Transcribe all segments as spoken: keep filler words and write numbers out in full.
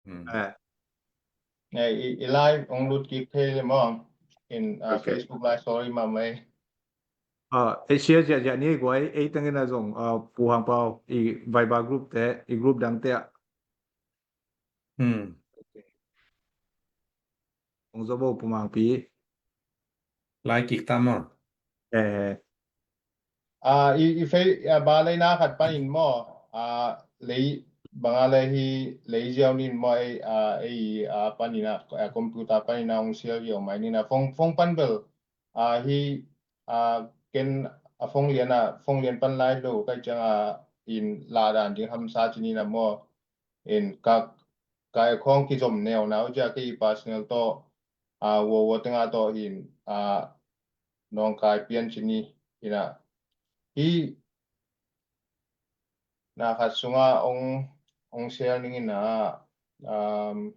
Hmm. Eh. Eh, i, i live ong lut kik thei le maw? In, ah, okay. Facebook live, sorry mah mai. Ah, eh, share ziahziah ni guai, ei tengin a zong, ah, Pu Hang Pau, i Viber group te, i group dang te ah. Hmm. Ong zo bo Pu Mangpi. Lai kik ta maw. Eh. Ah, i, i fei, ah, ba leina khat panin maw. Ah, lei, banga le hi lei ziau nin maw, ei, ah, ei, ah, panin ah, ah, computer panin ah ong sial ziau mai nin ah, phone, phone pan bel. Ah, hi, ah, ken a phone lian ah, phone lian pan lai lo, kai ciang ah, in la dan ding hamsa ci nin ah maw. In ka, ka e khong kizom neu nau cia kei personal tawh, ah, wo wo tenga tawh in, ah, nong kai pian ci ni ina. Hi na khat sunga ong, ong share ning ina, um,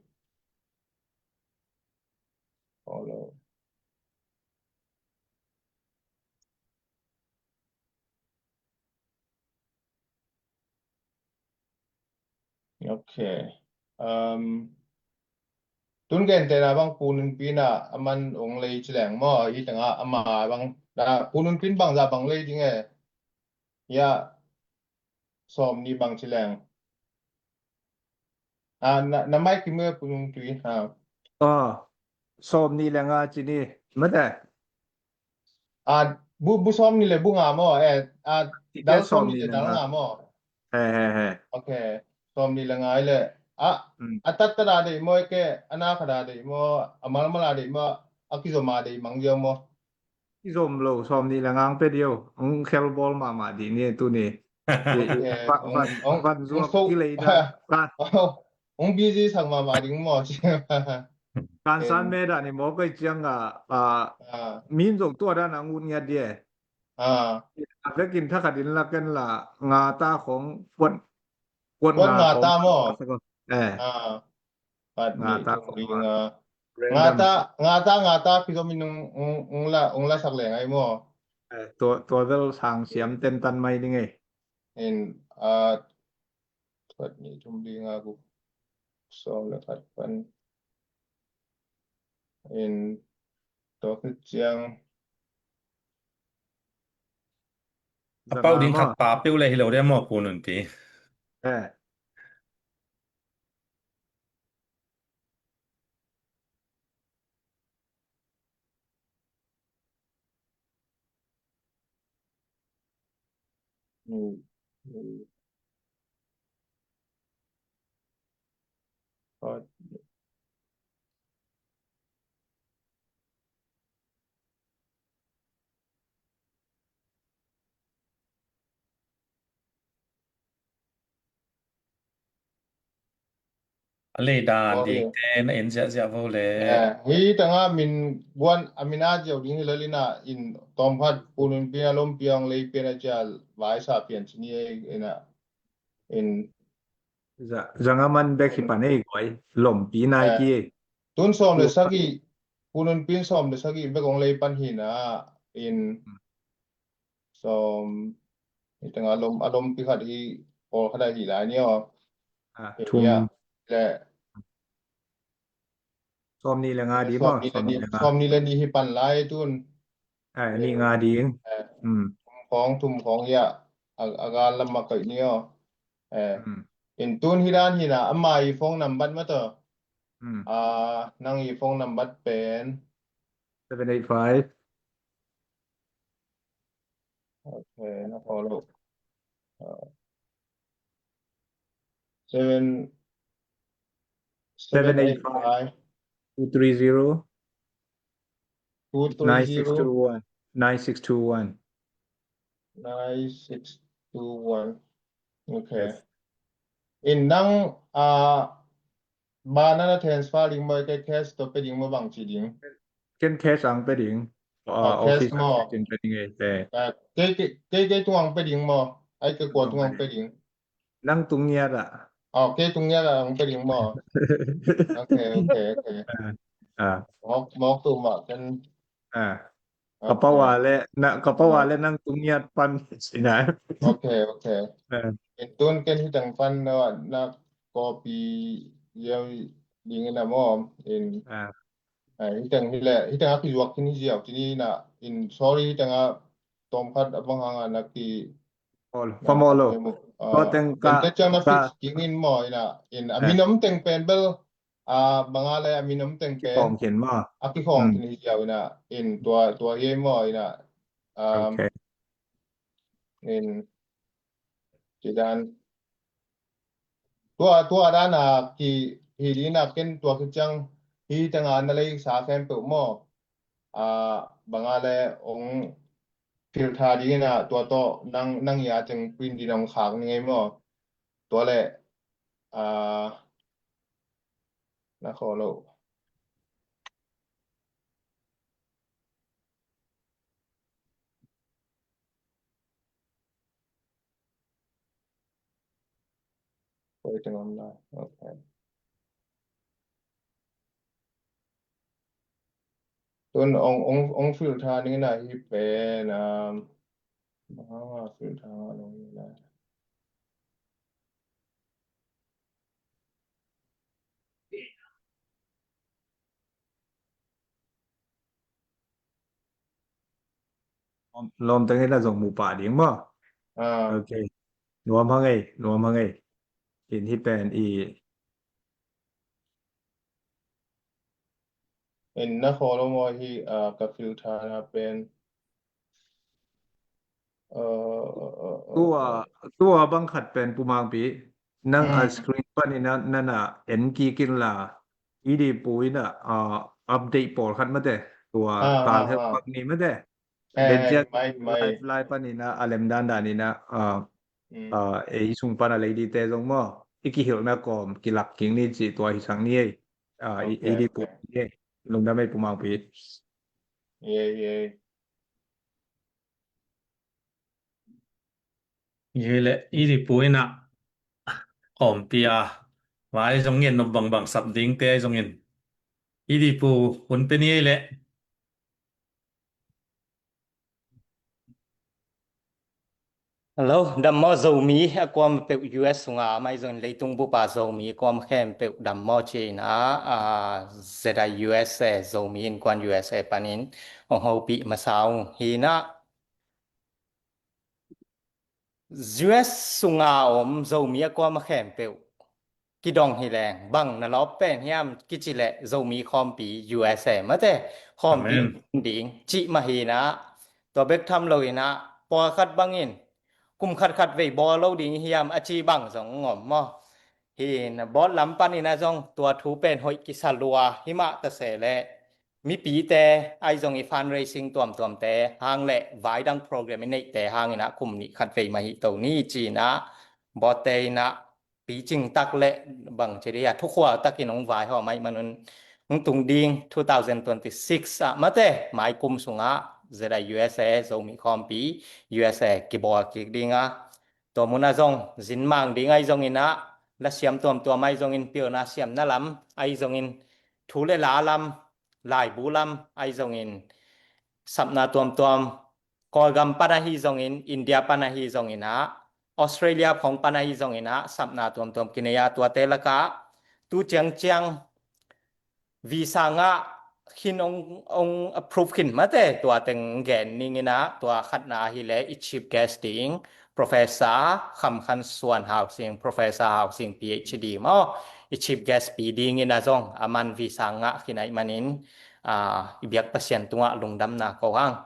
follow. Ok. Um, tun gentehna bang Pu Nunpi na aman ong lei ci leng maw, i tanga ama bang, na Pu Nunpi bang za bang lei ding e. Ya, sawm ni bang ci leng. Ah, na, na mai kim e Pu Nunpi, ha. Ah, sawm ni le nga ci ni. Mate. Ah, bu, bu sawm ni le bu nga maw, eh, ah, dal sawm ni le dal nga maw. He, he, he. Ok, sawm ni le nga i le. Ah, a tat tat a dei maw, ke, a na khat a dei maw, a mal mal a dei maw, a kizom a dei mang ziau maw. Kizom lo, sawm ni le nga ang pe diau, ang khel bawl mahmah di ni tu ni. Ok, van, van, van zuak ki lei na. Ong busy sak mahmah ding maw. Kansan me dan i maw kai ciang a, a, min zong tua dan a ngut ngiat di e. A vekin thakhat in la ken la nga ta khong puan, puan nga ta maw. Eh. Nga ta, nga ta, nga ta kizom in ung, ung, ung la, ung la sak leng ai maw. Eh, tua, tua vel sang siam tentan mai ding e. In, a, khat ni thum li nga guk sawm le khat pan. In, tua khit ciang. A pau ding khat pa peuh le hi lo de maw Pu Nunpi. Eh. A lei dan ding te na en ziahziah vo le. Hi tanga min guan a min a ziau ding hi lel ina in tawm khat Pu Nunpi a lompi ang lei pian a cia vaisa pian ci ni e ina in. Zanga man bek hi pan ei guai lompi nai ki e. Tun sawm le sagih, Pu Nunpi in sawm le sagih bek ong lei pan hi na in. Sawm, hi teng a lom, a lompi khat hi, pawl khat a hi lai ni aw. Thum le. Sawm ni le nga di maw, sawm ni le nga. Sawm ni le ni hi pan lai tun. Ni nga ding. Thum khong, thum khong ya. A, a gal lam ma kai ni aw. In tun hi dan hi na, ama i phone number ma to. Nang i phone number pen. Seven eight five. Ok, na follow. Seven, seven eight five, two three zero, nine six two one. Nine six two one. Nine six two one. Ok. In nang, ah, Bana na transfer ding maw, kei cash tawh pe ding maw, bangci ding? Ken cash ang pe ding. Cash maw? Kei, kei, kei tung ang pe ding maw? Ai kei kua tung ang pe ding? Nang tung ngiat ah. Aw, kei tung ngiat ah ang pe ding maw? Ok, ok, ok. Mawk, mawk tu mah ken. Ka pau a le, na, ka pau a le nang tung ngiat pan si na. Ok, ok. Tun ken hi teng pan na, na copy ziau ding in a maw, in, ah, ah, hiteng hi leh, hiteng a kizuak khin hi ziau, tuni in a, in, sorry, hiteng a tawm khat a bang hang a na ki, Ol, na pamawh lo. Tua teng ka, ka ciang na fix kik in maw, in a, in a min om teng pen bel, a, bang a le a min om teng pen kikhawng khin maw, a kikhawng khin hi ziau in a, in tua, tua hi maw, in a, um, in, ci dan. Tua, tua dan a ki, hi ding a ken tua ki ciang hi teng a na lei sa khempeuh maw. A, bang a le ong filter ding in a tua tawh nang, nang i a teng print ding ong khak ni ngei maw. Tua le, a, na khaw lo. Waiting online. Okay. Tun ong, ong, ong filter ni na hi pen, um, ah, filter ni na. Lawm teng in a zong mu pah ding maw? Ah. Ok. Nuam hang ei, nuam hang ei. In hi pen i. In na khaw lo maw hi, ah, ka filter na pen. Tua, tua bang khat pen Pu Mangpi, nang a screen panin a, nana en kik in la, i di pu in a, ah, update pawlkhat mate, tua, ah, kal heuh pak ni mate. Den ciat live, live panin a, a lem dandan in a, ah, ah, ei sung pan a lei dite zong maw, i kihilhna kawm kilak kik ni ci tua hi sang ni ei. Ah, i, i di pu ni ei. Lungdam ei Pu Mangpi. Ei, ei. Ei le, i di pu in a, kawmpi a, vai zong ngen nop bangbang sap dingte zong in, i di pu hun pe ni ei le. Hello, dam maw Zomi a kuam peuh U S sunga, mai zong in leitung bupa Zomi kuam khempeuh dam maw ci in a, ah, Z I U S A, Zomi Innkuan U S A panin ong hopih masa ung hi in a. U S sunga om Zomi a kuama khempeuh kidong hi leng, bang na lawp pen hiam kici leh Zomi khawmpi U S A mate, khawmpi ding cih mah hi in a, tua bek tham lo in a, pawlkhat bangin kum khatkhat vei bawl lo ding hiam a ci bang zong om maw? Hi in a, bawt lam panin a zong tua thu pen hoih kisa lua hi mah ta se leh, mipite ahi zong i fundraising tuamtuamte hang le vai dang program i neihte hang in a kum nih khat vei mah hi to ni ci in a, bawtte in a picing tak le bang ci dih a, thukhual takin hong vaihawm ahih manun hong tung ding two thousand twenty-six ah mate, mai kum sungah Z I U S A, Zomi Khawmpi U S A kibawl kik ding a, tua mun ah zong zin mang ding ahi zongin a, lasiam tuamtuam ahi zongin, pilna siamna lam ahi zongin, thu le la lam, laibu lam ahi zongin, sapna tuamtuam, Kawlgam pan ahi zongin, India pan ahi zongin a, Australia khong pan ahi zongin a, sapna tuamtuam kinei a, tuate lakah tu ciangciang visa ngah khin ong, ong approve khin mate, tua teng gen ning in a, tua khatna ahi le i chief guest ding Professor Kham Khan Suan Hau Sing, Professor Hau Sing P H D maw, i chief guest pi ding in a zong, aman visa ngah khin ahih manin, ah, i biak Pasian tungah lungdamna ko hang.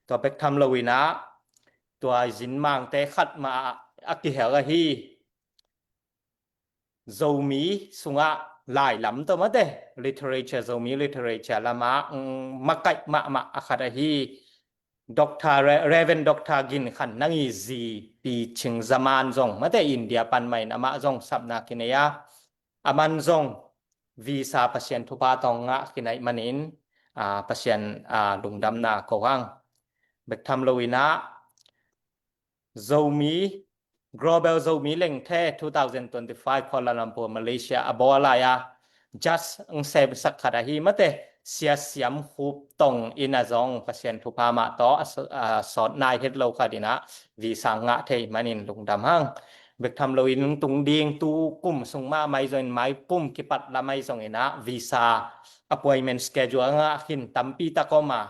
Tua bek tham lo in a, tua zin mangte khat mah a kihel ahi Zomi sungah lai lam tawh mate, literature, Zomi literature lamah, mm, makaih mahmah a khat ahi Doctor Re-, Reverend Doctor Gin Khan Nang i zi Pi Ching Zaman zong mate, India pan mah in amah zong sapna kinei a, aman zong visa Pasian thupha tawh ngah khin ahih manin, ah, Pasian, ah, lungdamna ko hang. Bek tham lo in a, Zomi, Global Zomi Lengthe two thousand twenty-five Kuala Lumpur, Malaysia a bawl lai a, judge ong semsak khat ahi mate, Sia Siam Khup Tong in a zong Pasian thupha mah tawh a s-, a sawt nai het lo khat in a visa ngah thei manin lungdam hang. bek tham loin tung ding, tu kum sung mahmah ahi zongin, mai kum kipat lam ahi zongin ah visa appointment schedule a ngah khin tampi tak om a,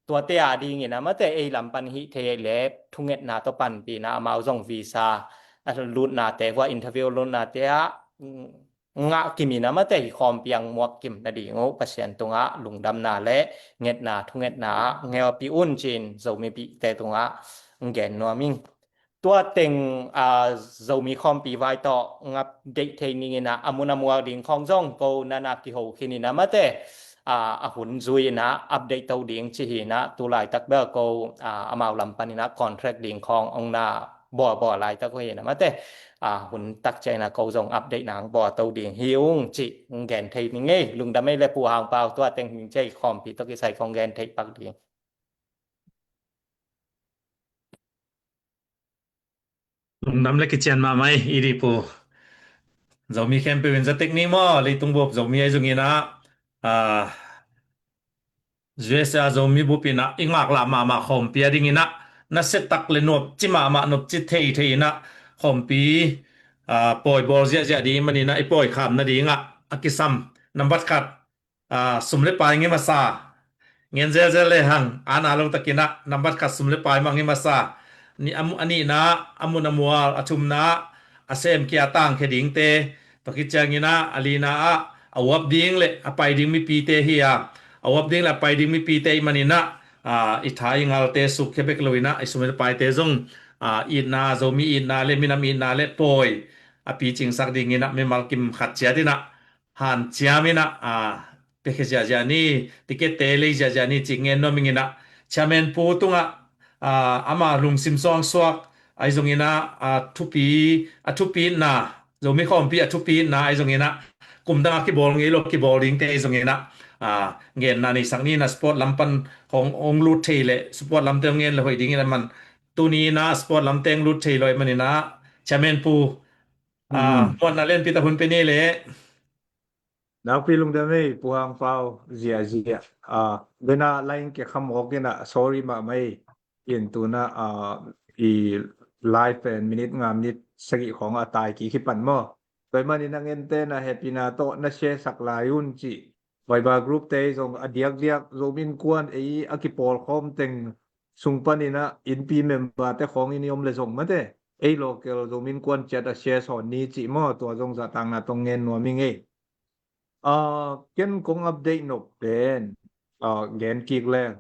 tuate a dingin ah mate ei lam pan hih thei leh thungetna tawh panpihna, amau zong visa a lutnate, hua interview lutnate ah ngah kimin ah mate hih khawmpi ah muak kim nading uh Pasian tungah lungdamna le ngetna, thungetna ah ngelpih un ci-in Zomi pihte tungah gen nuam ing. Tua teng a, Zomi khawmpi vai tawh ngap deih thei ning in ah, a mun a mual ding khawng zong ko nana kiho khin in ah mate a, a hun zui in ah update to ding ci hi in ah, tu laitak bel ko a, amau lam pan in ah contract ding khawng ong na bawlbawl laitak uh hi in ah mate a, hun tak ciang in ah ko zong update nang bawl to ding hi ung ci gen thei ning ei. Lungdam ei le Pu Hang Pau, tua teng hing ci ei, khawmpi tawh kisai kong gen thei pak ding. Lungdam le kician mahmah ei, i dih Pu. Zomi khempeuh in zatek ni maw, leitung bup Zomi ahi zongin ah, a, U S A Zomi bup in ah i ngaklah mahmah khawmpi a dingin ah, nasia tak le nopci mahmah, nopci theithei in ah khawmpi, a, pawi bawl ziahziah ding manin ah i pawi kham nading ah a kisam, nambat khat, a, sum le pai ngi masa. Ngen zelzel le hang, ana lo takin ah nambat khat sum le pai mah ngi masa. Ni a mu-, a nihna, a mun a mual, a thumna, a sem kia tangkhia dingte, tua khit ciangin ah a lina ah a uap ding le a pai ding mipite hi a, a uap ding le a pai ding mipite i manin ah, a, i tha i ngalte sukkhia bek lo in ah, i sum le paite zong, a, itna, Zomi itna le minam itna le pawi a picingsak dingin ah mimal kim khat ciat in ah hanciam in ah, a, piakhia ziahziah ni, ticket te lei ziahziah ni ci ngen nuam ing in ah, Chairman Pu tungah, a, ama lungsim suangsuak ahi zongin ah, a, thupi, a thupina, Zomi khawmpi a thupina ahi zongin ah, kum dang a kibawl ngei lo kibawl dingte ahi zongin ah, a, ngenna neisak ni in ah, sport lam pan hong, hong lut thei le, sport lamte hong ngen le hoih dingin ah man, tuni in ah sport lamte hong lut thei lo ahih manin ah, Chairman Pu, a, muanna lianpi tak hun pe ni le. Nakpi lungdam ei, Pu Hang Pau, ziahziah. A, bena line ke kham awk in ah, sorry mahmah ei. In tuna, a, i live pen minute nga, minute sagih khawng a tai kik hi pan maw. Tua ahih manin a ngente na hehpihna tawh na share sak lai un ci. Viber group te zong a diakdiak Zomi Innkuan ei a kipawlkhawm teng sung panin ah innpi member te khawng in i om le zong mate, ei local Zomi Innkuan ciat a share sawn ni ci maw, tua zong zahtakna tawh ngen nuam ing ei. A, ken kong update nop pen, a, gen kik leng,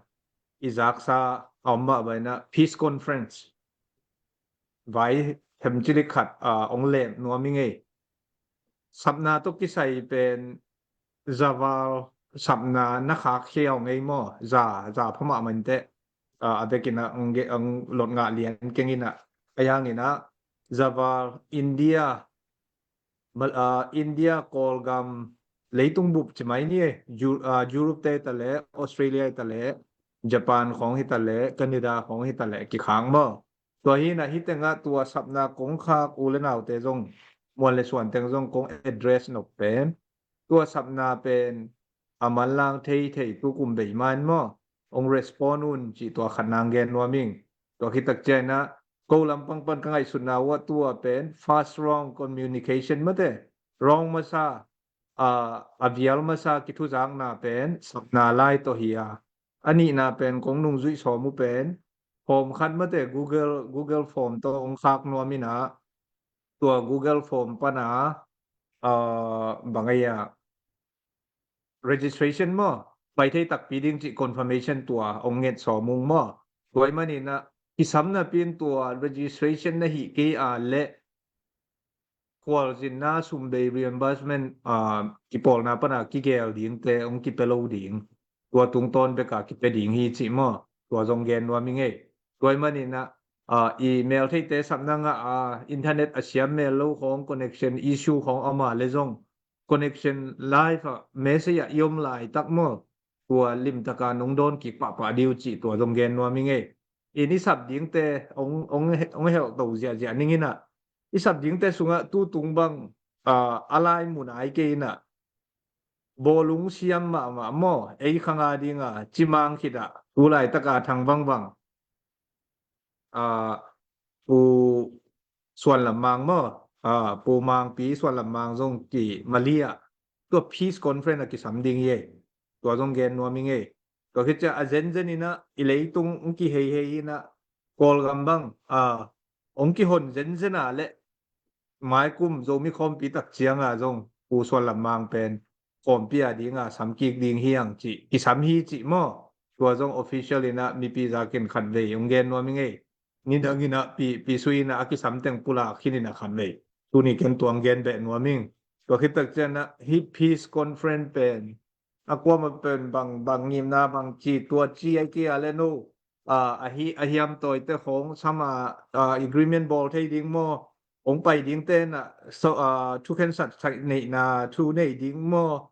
i zaksa a om mah bangin ah peace conference vai themcilik khat, a, ong lem nuam ing ei. Sapna tawh kisai pen zaval sapna na khak khia ung ei maw, za, za phamah mah inteh, a, a vekin ah ong ge-, ong lot ngah lian keng in ah, a yang in ah zaval India, Mal-, a, India, Kawlgam, leitung bup ci mai ni, Eu-, a, Europe te hi ta leh, Australia hi ta leh, Japan khawng hi ta leh, Canada khawng hi ta leh, kikhak maw. Tua hi in ah hih tengah tua sapna kong khak u le naute zong, muan le suan teng zong kong address nop pen, tua sapna pen a manlang thei thei tu kum bei mah in maw, ong respond un ci tua khat nang gen nuam ing. Tua khit tak ciang in ah, ko lampang pan ka ngaihsutna uh ah tua pen first wrong communication mate, wrong masa, a, a vial masa kithuzakna pen sapna lai tawh hi a. A nihna pen kong nungzuih sawm uh pen form khat mate, Google, Google form tawh ong khak nuam in ah, tua Google form pan a, a, bang a, registration maw, pai thei takpi ding cih confirmation tua ong nget sawm ung maw. Tua ahih manin ah kisam napi in tua registration na hih kei a leh khualzinna sum bei reimbursement, a, kipawlna pan a kigel dingte ong kipia lo ding. Tua tungtawn bek a kipia ding hi cih maw. Tua zong gen nuam ing ei. Tua ahih manin ah, a, i mel theite sapna ngah a, internet a siam mel lo khawng, connection issue khawng a om a leh zong, connection live ah, message ah i om laitak maw, tua limtak a nong dawn kik pahpah ding uh cih tua zong gen nuam ing ei. In i sap dingte ong, ong, ong helh to ziahziah ning in ah, i sap dingte sungah tu tung bang, a, a lai mu nai kei in ah, bawlung siam mahmah maw, ei khang a ding a cimang khit ah, tu laitak a thang bangbang, a, Pu Suan Lam Mang maw, ah, Pu Mangpi Suan Lam Mang zong ki Mali ah tua peace conference a kisam ding hi ei. Tua zong gen nuam ing ei. Tua khit ciang a zenzen in ah i leitung hong kiheihei in ah Kawlgam bang, ah, hong kihon zenzen a leh maikum Zomi khawmpi tak ciang a zong Pu Suan Lam Mang pen khawmpi a ding a sam kik ding hi hang cih, kisam hi cih maw. Tua zong official in ah mipi zakin khatvei hong gen nuam ing ei. Nidang in ah pi, pi sui in ah a kisam teng pulak khin in ah khatvei. Tuni ken tua hong gen beh nuam ing. Tua khit tak ciang ah hih peace conference pen a kuamah pen bang, bang ngimna bang ci, tua ci ai kia le no, ah, a hi, a hiam tawite khawng sam a, ah, agreement bawl thei ding maw, hong pai ding ten ah, so, ah, thukhensat neihna thu nei ding maw,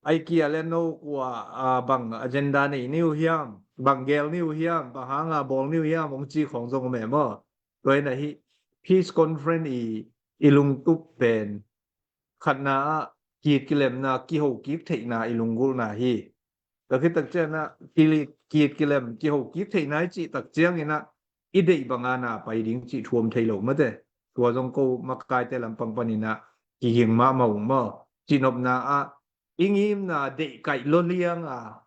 ai kia le no kua, ah, bang agenda nei ni uh hiam, bang gel ni uh hiam, bang hang a bawl ni uh hiam, hong ci khawng zong om e maw. Tua in ah hih peace conference i, i lungtup pen khatna ah kit kilemna, kiho kik theihna i lunggulhna hi. Tua khit tak ciang ah kili-, kit kilem, kiho kik theihna i cih tak ciang in ah i deih bang a na pai ding cih thu om thei lo mate. Tua zong ko makaite lampang pan in ah kiging mahmah ung maw. Cihnopna ah i ngimna deih kaih lua liang a,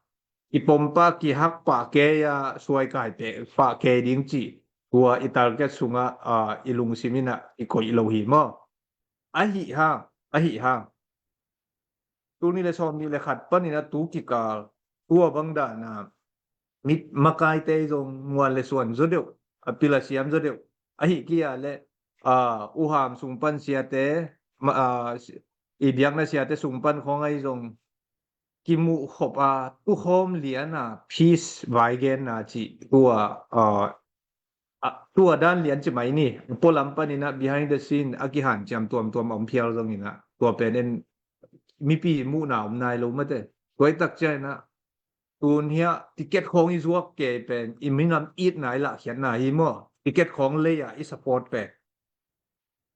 i pom pah kihak pah kei a, suai kai peh pah kei ding cih tua i target sung ah, ah, i lungsim in ah i koih lo hi maw. Ahi hang, ahi hang, tul nih le sawm nih le khat pan in ah tu kikal, tua bang dan a mi makaite zong muan le suan zaw deuh, a pil a siam zaw deuh. Ahi kia le, ah, U Ham sung pan siate, ma-, ah, si-, i biakna siate sung pan khawng ahi zong kimuh khop a, tukhawm lian a peace vai genna cih tua, ah, ah, tua dan lian ci mai ni. Pualam pan in ah behind the scene a kihanciam tuamtuam a om phial zong in ah, tua pen en mipi muhna om nai lo mate. Tua i tak ciang in ah tun hiah ticket khawng i zuak kei pen i minam itna i lahkhiatna hi maw. Ticket khawng lei a i support pen.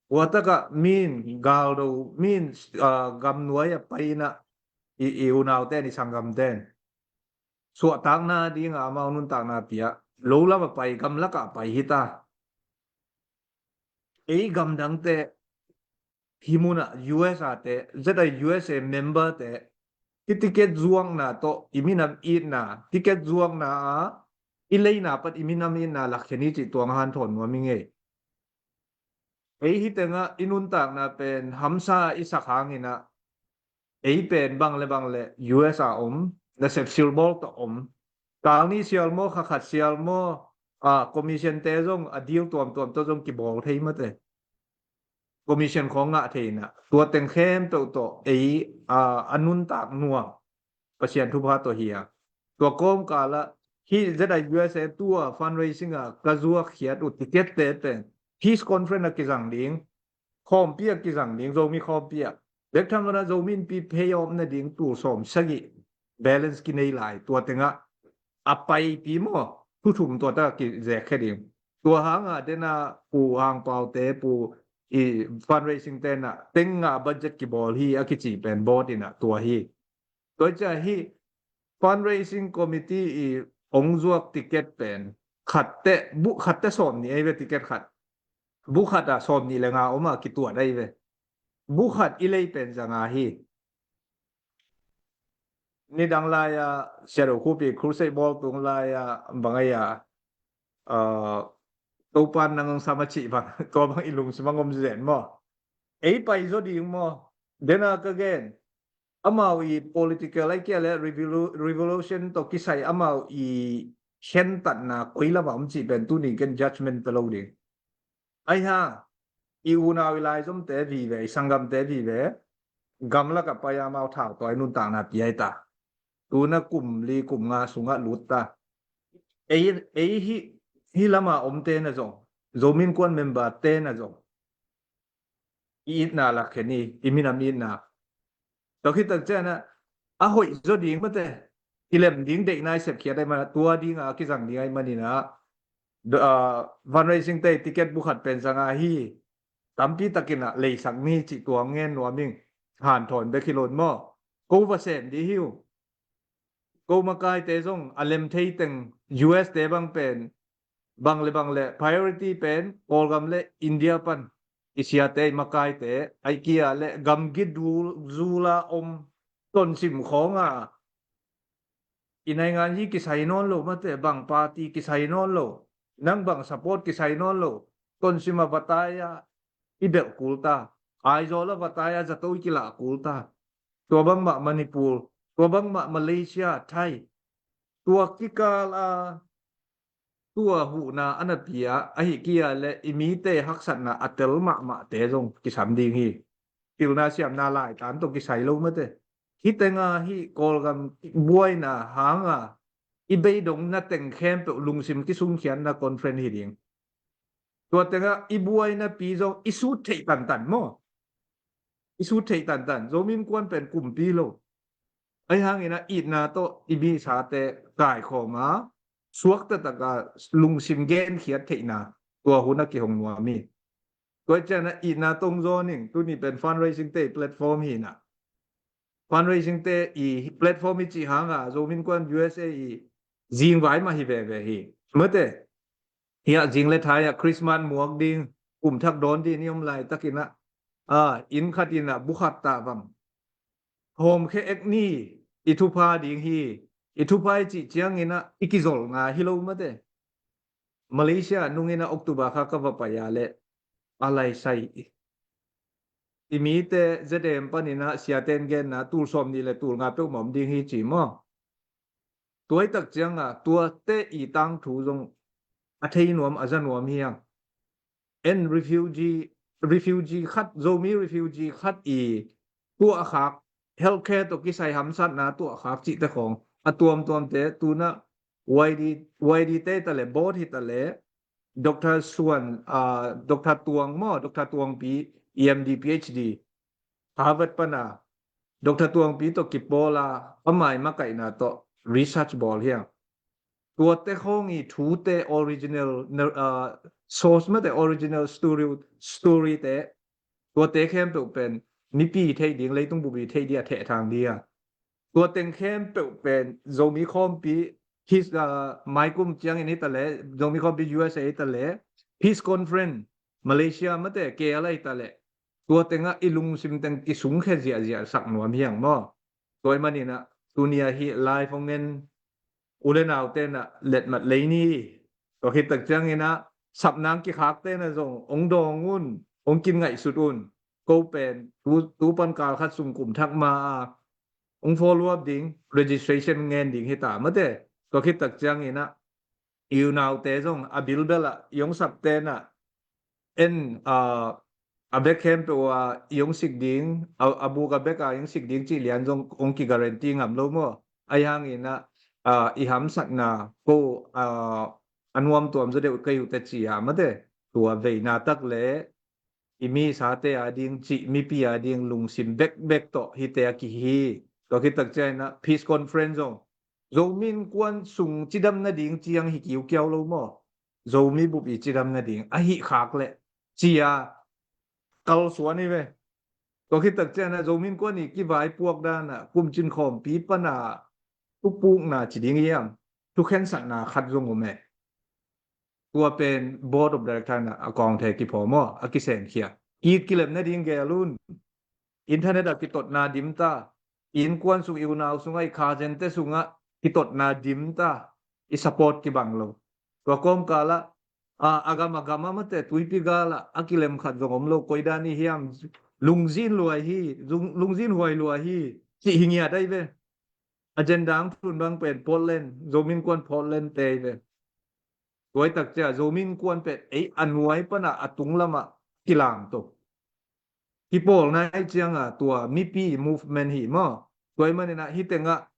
Ua tak ah min galdo, min, ah, gamnuai a pai in ah i, i unaute in, i sanggamte in suahtakna ding a amau nuntakna pia, lo lam a pai, gamlak ah pai hi ta. Ei gamdangte, hih mun ah U S A te, Z I U S A member te, hih ticket zuakna tawh i minam itna, ticket zuakna a i leina pat i minam itna lakkhia ni cih tua hong hanthawn nuam ing ei. Ei hih teng ah i nuntakna pen hamsa i sak hang in ah, ei pen bang le bang le U S A om, nasep silbawl tawh om. Kal nih sial maw, kha khat sial maw, ah, commission te zong a deal tuamtuam tawh zong kibawl thei mate. Commission khawng ngah thei in ah, tua teng khempeuh tawh ei, ah, a nuntak nuam Pasian thupha tawh hi a. Tua kawmkal ah hih Z I U S A tua fundraising a ka zuakkhiat uh ticket te pen peace conference a kizang ding, khawmpi a kizang ding, Zomi khawmpi a. Bek tham lo in ah Zomi Innpi phei a om nading tul sawm sagih balance kinei lai, tua teng ah a paipi maw, thu thum tua tak a kizekkhia ding. Tua hang a den a Pu Hang Pau te, Pu i fundraising te in ah teng nga budget kibawl hi a kici pen board in ah tua hi. Tua ciang hih fundraising committee i hong zuak ticket pen khat teh, bu khat teh sawm nih ahi ve, ticket khat. Bu khat ah sawm nih le nga om a kituat ahi ve. Bu khat i lei pen za nga hi. Nidang lai a Sia Do Khup i crusade bawl tung lai a bang ahi a, ah, Topa'n nang hong sam a cih bang, tua bang i lungsim ah om zen maw. Ei pai zaw ding maw. Den a ka gen, amau i political ai kia le revolu-, revolution tawh kisai amau i khentatna koi lam a om cih pen tuni ken judgment pe lo ding. Ahi hang i unau i laizomte vive, i sanggamte vive, gamlak ah pai a amau thau tawh i nuntakna pia hi ta. Tu in ah kum li kum nga sung ah lut ta. Ei, ei hih, hih lam a omte in ah zong, Zomi Innkuan member te in ah zong i itna lakkhia ni, i minam itna. Tua khit tak ciang ah a hoih zaw ding mate, kilem ding deihna i sepkhiat ahih man a, tua ding a kizang ding ahih manin ah, do-, ah, fundraising te ticket bu khat pen za nga hi. Tampi takin ah leisak ni cih tua ngen nuam ing, hanthawn bek hi lo in maw. Ko va sem dih hi uh. Ko makaite zong a lem thei teng U S te bang pen, bang le bang le priority pen Kawlgam le India pan i siate, i makaite, a hi kei leh gamgi dul zula om tonsim khawng a, i naingan hi kisai nawn lo mate, bang party kisai nawn lo, nang bang support kisai nawn lo, tonsim a va tai a i belh kul ta, Aizawl a va tai a zato i kilah kul ta. Tua bangmah Manipur, tua bangmah Malaysia, Thai, tua kikal a tua huhna a na pia a hi kei leh i mite haksatna a tel mahmahte zong kisam ding hi. Pilna siamna laitan tawh kisai lo mate. Hih tenga hih Kawlgam buaina hanga i beidongna teng khempeuh lungsim kisumkhiatna conference hi ding. Tua tenga i buaina pi zong i sut theih tantan maw? I sut theih tantan. Zomi Innkuan pen kumpi lo. Ahi hangin a itna tawh i misate kaikhawm a, suakta taka lungsim genkhiat theihna tua hun a kihong nuam hi. Tua ciangin a itna tong zaw ning, tuni pen fundraising te i platform hi na. Fundraising te i platform i cih hanga Zomi Innkuan U S A i zingvai mah hi veve hi. Mate, hiah zing le thai ah Christmas muak ding, kum thak dawn ding i om laitakin ah, a, inn khat in ah bu khat tah vang. Hawmkhe ek ni i thupha ding hi, i thupha i cih ciangin ah i kizol ngai hi lo mate. Malaysia nungin ah October kha ka va pai a leh a laisai i, i mite Z A M panin ah siaten genna tul sawm nih le tul nga peuhmah om ding hi ci maw? Tuaitak cianga tuate i tangthu zong a thei nuam a za nuam hiang. En refugee, refugee khat, Zomi refugee khat i tuahkhak, healthcare tawh kisai hamsatna tuahkhak cihte khawng a tuamtuamte tuna Y D, Y D te ta le board hi ta le Doctor Suan, ah, Doctor Tuang maw, Doctor Tuangpi, E M D, P H D, Harvard pana Doctor Tuangpi tawh kipawl a, amai makaihna tawh research bawl hiang. Tuate khawng i thute original, ah, source mate original story, story te, tuate khempeuh pen mipi theih ding, leitung bupi theih ding a thehthang ding a. Tua teng khempeuh pen Zomi khawmpi, his, ah, maikum ciangin hi ta le, Zomi khawmpi U S A hi ta le, Peace Conference, Malaysia mate, K L A hi ta le, tua tengah i lungsim teng kisungkhe ziahziah sak nuam hiang maw? Tua i manin ah, tuni a hi live hong en u le naute na letmat lei ni. Tua khit tak ciangin ah, sapnang kikhakte na zong hong dawng un, hong kin ngaihsut un. Ko pen, tu, tu pan kal khat sung kum thak ma a, hong follow up ding, registration ngen ding hi ta mate. Tua khit tak ciangin ah, i unaute zong a bilbel ah i hong sapte na en, ah, a bek khempeuh ah i hong sik ding, a, a buk a bek ah i hong sik ding cih lian zong hong ki guarantee ngam lo maw? Ahi hangin ah, ah, i hamsatna ko, ah, a nuamtuam zaw deuh kei uh te ci a mate. Tua veina tak le i misate a ding cih, mipi a ding lungsim bekbek tawh hite a kihi. Tua khit tak ciangin ah Peace Conference zong Zomi Innkuan sung cidam nading ciang hi kiukiau lo maw? Zomi bup i cidam nading a hih khak leh ci a kalsuan hi ve. Tua khit tak ciangin ah Zomi Innkuan i kivaipuak dan ah kumcin khawmpi pana thupukna ci ding hiam, thukhensatna khat zong om e. Tua pen board of director na a kawngte kiphaw maw, a kisenkhia. It kilem nading gel un. Internet a kitotna dim ta. Innkuan sung, i unau sungah, i khazente sungah kitotna dim ta. I support kibang lo. Tua kawmkal ah, a, a gam a gam a mate, tuipi gal ah a kilem khat zong om lo, koidan i hiam, lungzin luai hi, zung-, lungzin huai luai hi, cih hi ngiat ai ve. Agenda ang tun bang pen Portland, Zomi Innkuan Portland te ai ve. Tuaitak cia Zomi Innkuan pen ei a nuai pana a tunglamah kilamto. Kipawlna ai cianga tua mipi movement hi maw? Tua i manina hi tenga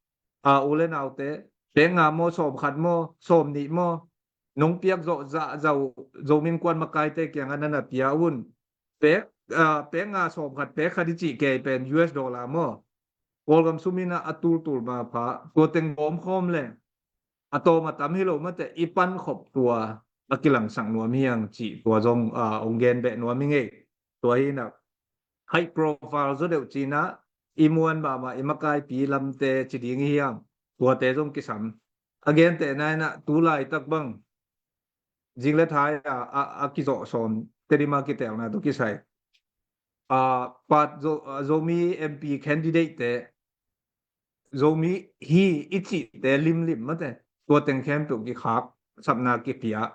a u le naute, pek nga maw, sawm khat maw, sawm nih maw, nong piak zawh zahzah uh Zomi Innkuan makaite kianga nana pia un. Pek, a, pek nga sawm khat, pek khat i cih kei pen U S dollar maw? Kawlgam sumina a tultul ma pha, tua teng gawm khawm le a tawm a tam hi lo mate, i pankhop tua a kilangsak nuam hiang cih tua zong, a, ong gen beh nuam hi ngei. Tua hina high profile zaw deuh cina i muan mahmah i makaipi lamte ci ding hiam, tuate zong kisam. A gentehna inah tu laitak bang zing le thai a, a, a kizawh sawm Tedim a kitelna tawh kisai a, part Zo, a, Zomi M P candidate te, Zomi hi i cihte limlim mate, tua teng khempeuh kikhak, sapna kipia.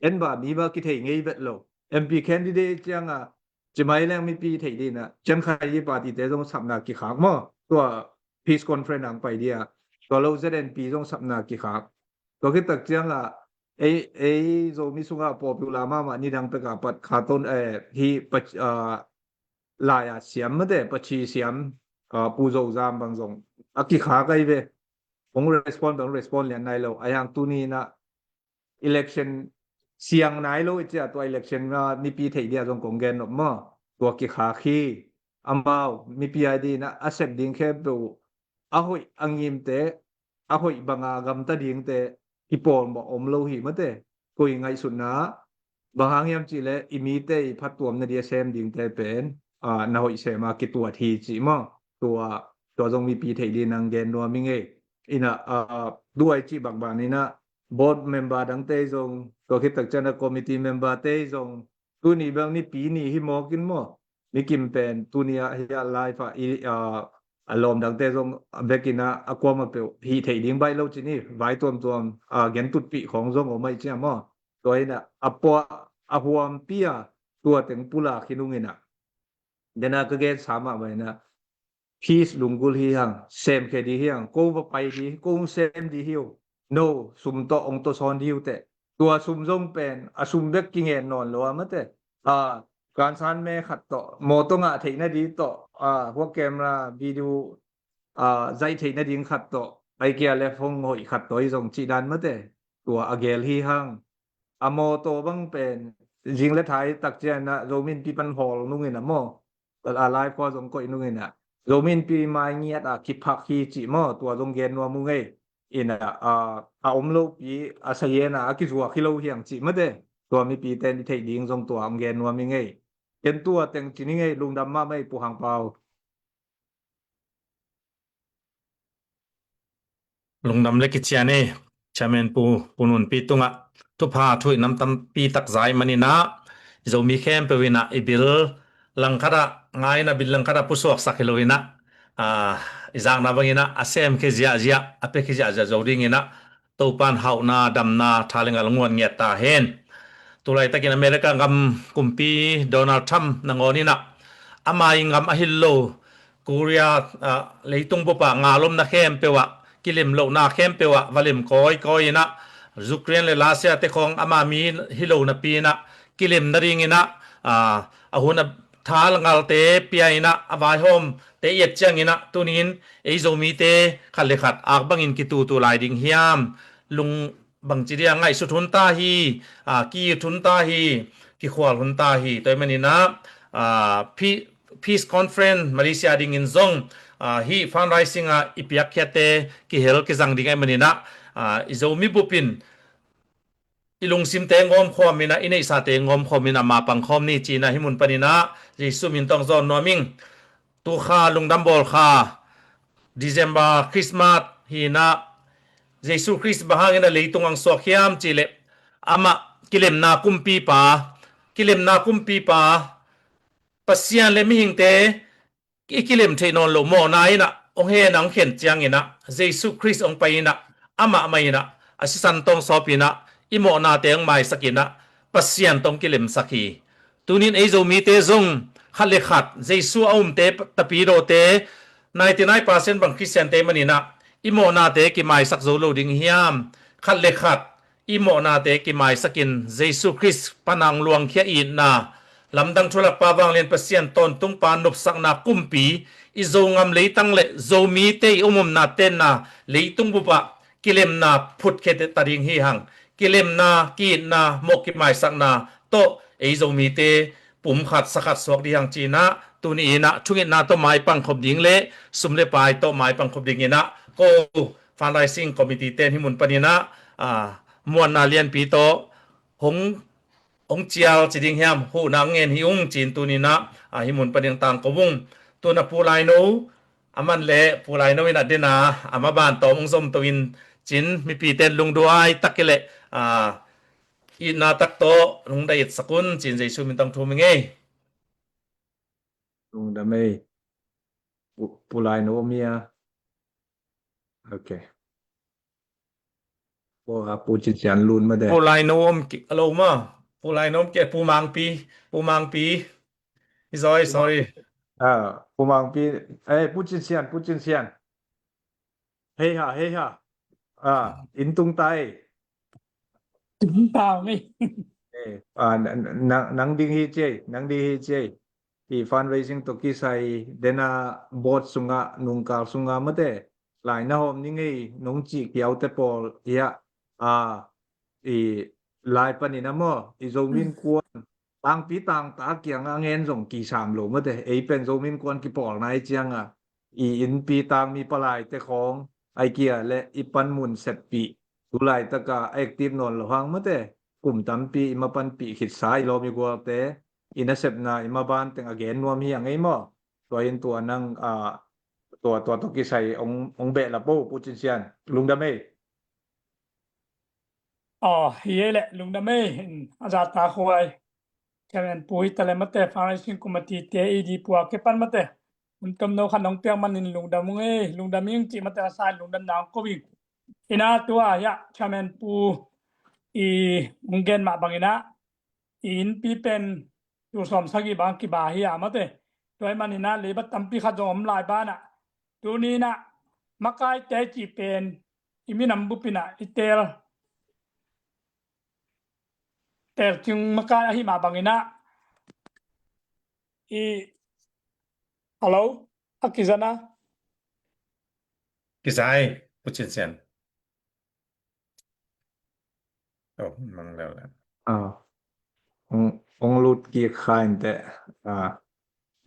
En ba mi ba kithei ngei vet lo. M P candidate cianga, cimai leng mipi thei dina, ciankhai i party te zong sapna kikhak maw. Tua peace conference ang pai dia. Tua lo Z N P zong sapna kikhak. Tua khit tak cianga, ei, ei Zomi sunga popular mahmah nidang peka pat khaton, eh, hi pa, ah, lai a siam mate, pachi siam, ah, Pu Zo Zam bang zong a kikhak ai ve. Hong respond bang respond lian nai lo. Ai hang tuni na election siang nai lo i cia, tua election na mipi thei dia zong kong gen nop maw. Tua kikhak hi. Amau mipi ai dina a sep ding khempeuh a hoih a ngimte, a hoih banga gamta dingte kipawlmawh om lo hi mate. Koi ngaihsutna bang hang hiam cihleh i mite i phattuamna dia sem dingte pen, a, na hoih sema kituat hi cih maw. Tua, tua zong mipi thei dina ang gen nuam i ngei. Ina, a, duai cih bakbak nina board member dangte zong, tua khit tak ciana committee member te zong, tuni bang nipi ni hi mawkin maw. Mikim pen tuni a hi a live a i, a, a lawm dangte zong a bekina a kuama peuh hi thei ding baih lo cini, vai tuamtuam, a, gen tutpih khong zong om ai cia maw. Tua ina a pua a huampi a tua teng pula khinungina. Dena ka gen sa mahmah ina peace lunggul hi hang, semkhe di hi hang, ko va pai di, ko hong sem di hi uh. No, sum tawh hong tawsawn di uh teh. Tua sum zong pen, a sum bek kingen nawn lo a mate. A, gansan me khat tawh, mawtaw ngah theihna di tawh, a, hua camera, video, a, zaih theihna ding khat tawh, ai kia le hong hoih khat tawh i zong cih dan mate. Tua a gel hi hang. A mawtaw bang pen, zing le thai tak ciana, Zomi Innpi pan hawl nungina maw. A live khua zong koih nungina. Zomi Innpi mai ngiat a kiphak hi cih maw, tua zong gen nuam uh ngei. Ina, a, a om lopi, a sayena, a kizuak hi lo hiang cih mate. Tua mipi ten i theih ding zong tua ang gen nuam i ngei. Ken tua teng cini ngei, lungdam mahmah i Pu Hang Pau. Lungdam le kician e, Chairman Pu, Pu Nunpi tungah thupha thuihnam tampi tak zai maninah, i Zomi khempeuh inah i bil langkhatah, ngai inah bil langkhatah pusuaksak hi lo inah, a, i zakna banginah a sem khi ziahziah, a pia khi ziahziah zo dinginah Topan hauhna, damna, tha le ngal nguan ngiat ta hen. Tulaitakin America gam kumpi Donald Trump nangawn inah ama i gam a hil lo Korea, ah, leitung bupah ngalomna khempeuh ah, kilim lohna khempeuh ah va lim kawikawi inah, Ukraine le Russia te khawng ama mi hi lo napi inah kilim nading inah, ah, a hun a tha le ngalte pia inah, a vaihawmte i et ciang inah, tunin ei Zomite khat le khat ak bangin kitutu lai ding hiam? Lung bangci dia ngaihsut hun ta hi, ah, ki-it hun ta hi, kikhual hun ta hi. Tua ahih maninah, ah, Pe-, Peace Conference Malaysia dingin zong, ah, hih fundraising ah i piakkhiatte kihel kizang ding ahih maninah, ah, i Zomi bupin i lungsimte ngawmkhawm inah, i neihsate ngawmkhawm inah, mapang khawm ni cinah hih mun paninah Jesu min tawng zawn nuam ing. Tukha lungdam bawl kha, December Christmas hinah, Jesu Khrist bang hangin a leitung ang suak hiam cihleh, amah kilemna kumpipa, kilemna kumpipa, Pasian le mihingte i kilem theih nawn loh mawhna inah hong hen a hong khen ciang inah, Jesu Khrist hong pai inah, amah mah inah a sisan tawng sawp inah, i mawhnate hong maisak inah, Pasian tawng kilemsak hi. Tunin ei Zomite zong khat le khat, Jesu a umte, tapidawte, ninety nine percent bang Khristiante maninah i mawhnate kimaisak zo lo ding hiam? Khat le khat i mawhnate kimaisakin Jesu Khrist panang luangkhia itna, lamdang thulakpa vanglian Pasian tawntungpa nopsakna kumpi, i Zogam leitang le Zomite i umumna tenna leitung bupah kilemna phutkhia ta ding hi hang. Kilemna, ki-itna, mawh kimaisakna tawh ei Zomite pum khat sa khat suak ding hang cinah, tuni inah thungetna tawh maipang khop ding le sum le pai tawh maipang khop ding inah ko fundraising committee ten hih mun paninah, ah, muanna lianpi tawh hong, hong cial ci ding hiam, huhna ngen hi ung cin tuninah, ah, hih mun panin tangko ung. Tuna Pu Laino, a man le Pu Laino inah dena a maban tawm hong zomto in cin, mipite lungduai tak i le, ah, itna tak tawh hong dai itsak un cin Jesu min tawng thum i ngei. Lungdam ei. Pu, Pu Lai no om hia? Ok. Pu, a, Pu Cin Sian lut mate. Pu Lai no om ki, alo ma. Pu Lai no om ki, Pu Mangpi. Pu Mangpi. Sorry, sorry. A, Pu Mangpi. Eh, Pu Cin Sian, Pu Cin Sian. Hei ha, hei ha. A, inn tung ta ei. Tung ta ei. Eh, a, na, na, nang ding hi ci ei, nang ding hi ci ei. I fundraising tawh kisai, dena board sunga, nungkal sunga mate. Lai na hawm ni ngei, nong cih kiaute pawl, hia, a, i lai panin a maw, i Zomi Innkuan, tangpi tangta kianga ngen zong kisam lo mate, ei pen Zomi Innkuan kipawl nai cianga, i innpi tangmi palaite khawng, ai kia le i panmun seppih, tu laitaka active nawn lo hang mate, kum tampi i mapanpih khitsa i lawm i gualte, i nasepna i maban teng a gen nuam hi a ngei maw? Tua in tua nang, a, tua, tua tawh kisai ong, ong behlap o, Pu Cin Sian. Lungdam ei. Aw, hi ei le, lungdam ei, a zata khuai. Chairman pu hi ta le mate, fundraising committee te, E D pu a kipan mate. Hun tom no khan nong piak manin lungdam ung ei, lungdam ing ci mate a sai lungdam nang ko ing. Ina tua hia, chairman pu i hong gen mah bangina, i innpi pen tul sawm sagih bang kiba hi a mate. Tua hi manina leiba tampi khat zong om lai bana. Tunina makaite cih pen i minam bupina i tel, tel cing makai ahi mah bangina. I, hello? A kizana? Kizai, Pu Cin Sian. Oh, mang lel lel. Ah. Ong, ong lut kik kha inte. Ah.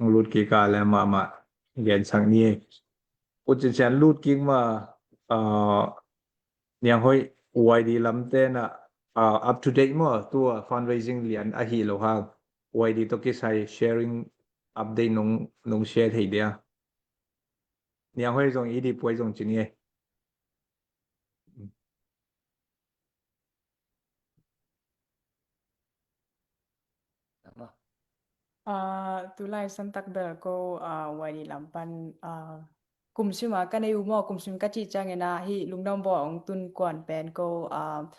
Ong lut kik kha le mama. Gen sang ni. Pu Cin Sian lut kik ma, ah, Niang Hoih Y D lam te na, ah, up to date maw, tua fundraising lian ahi lo hang. Y D tawh kisai sharing update nong, nong share thei dia. Niang Hoih zong E D pu ai zong ci ni ei. Ah, tulai santak bel ko, ah, Y D lam pan, ah, kum sim a ka nei uh maw, kum sim ka cih ciangin ah hih lungdam bawl hong tun kuan pen ko, ah,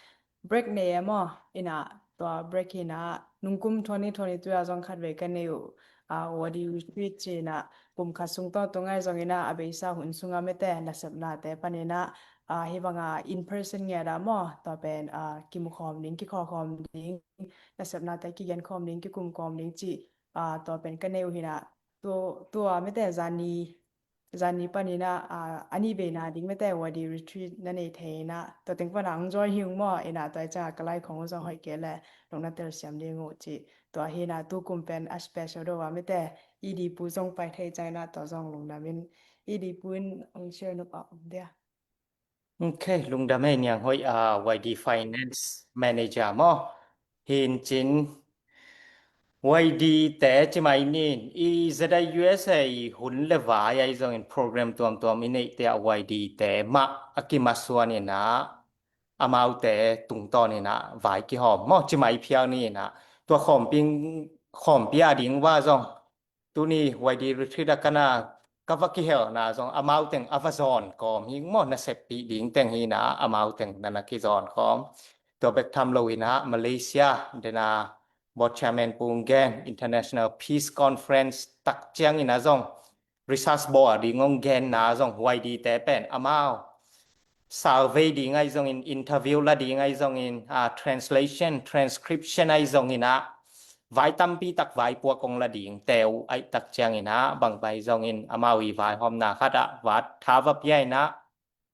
break nei e maw, ina tua break hi na nungkum twenty twenty-two a zong khat vei ka nei uh, ah, Y D retreat ci na kum khat sung tawh tung ai zong ina a beisa hun sunga mete nasepnate pan ina, ah, hih banga in person ngiat a maw, tua pen, ah, kimu khawm ding, kikhawl khawm ding, nasepnate kigen khawm ding, kikum khawm ding ci, ah, tua pen ka nei uh hi na, tu, tua mete zani, zani pan ina, ah, a nih veina ding mete Y D retreat na nei thei ina, tua teng pan a hong join hi ung maw, ina tua i ca ka lai khong uh zong hoih kei le, lungna telsiam ding uh ci, tua hi na tu kum pen a special do a mete, E D pu zong pai thei ciang ina tua zong lungdam in, E D pu in hong share nuam a om dia. Ok, lungdam ei Niang Hoih, ah, Y D Finance Manager maw. Hin cin Y D te ci mai nin, i Z I U S A hun le vai ai zongin program tuamtuam i neih te ah Y D te mah a kimasuan ina, amaute tungtawn ina vai kihawm maw, ci mai phial ni ina. Tua khawmpi, khawmpi a ding va zong tuni Y D retreat a kana ka va kihelna zong amau teng a va zawn kawm hi maw, na seppih ding teng hi na amau teng na na kizawn kawm. Tua bek tham lo ina Malaysia dena board chairman pung gen International Peace Conference tak ciang ina zong research bawl ding hong genna zong Y D te pen amau survey ding ai zongin, interview la ding ai zongin, ah, translation, transcription ai zongin ah, vai tampi tak vaipuak hong la ding teu ai tak ciangin ah, bang pai zongin amau i vaihawmna khat ah va tha va pia ina,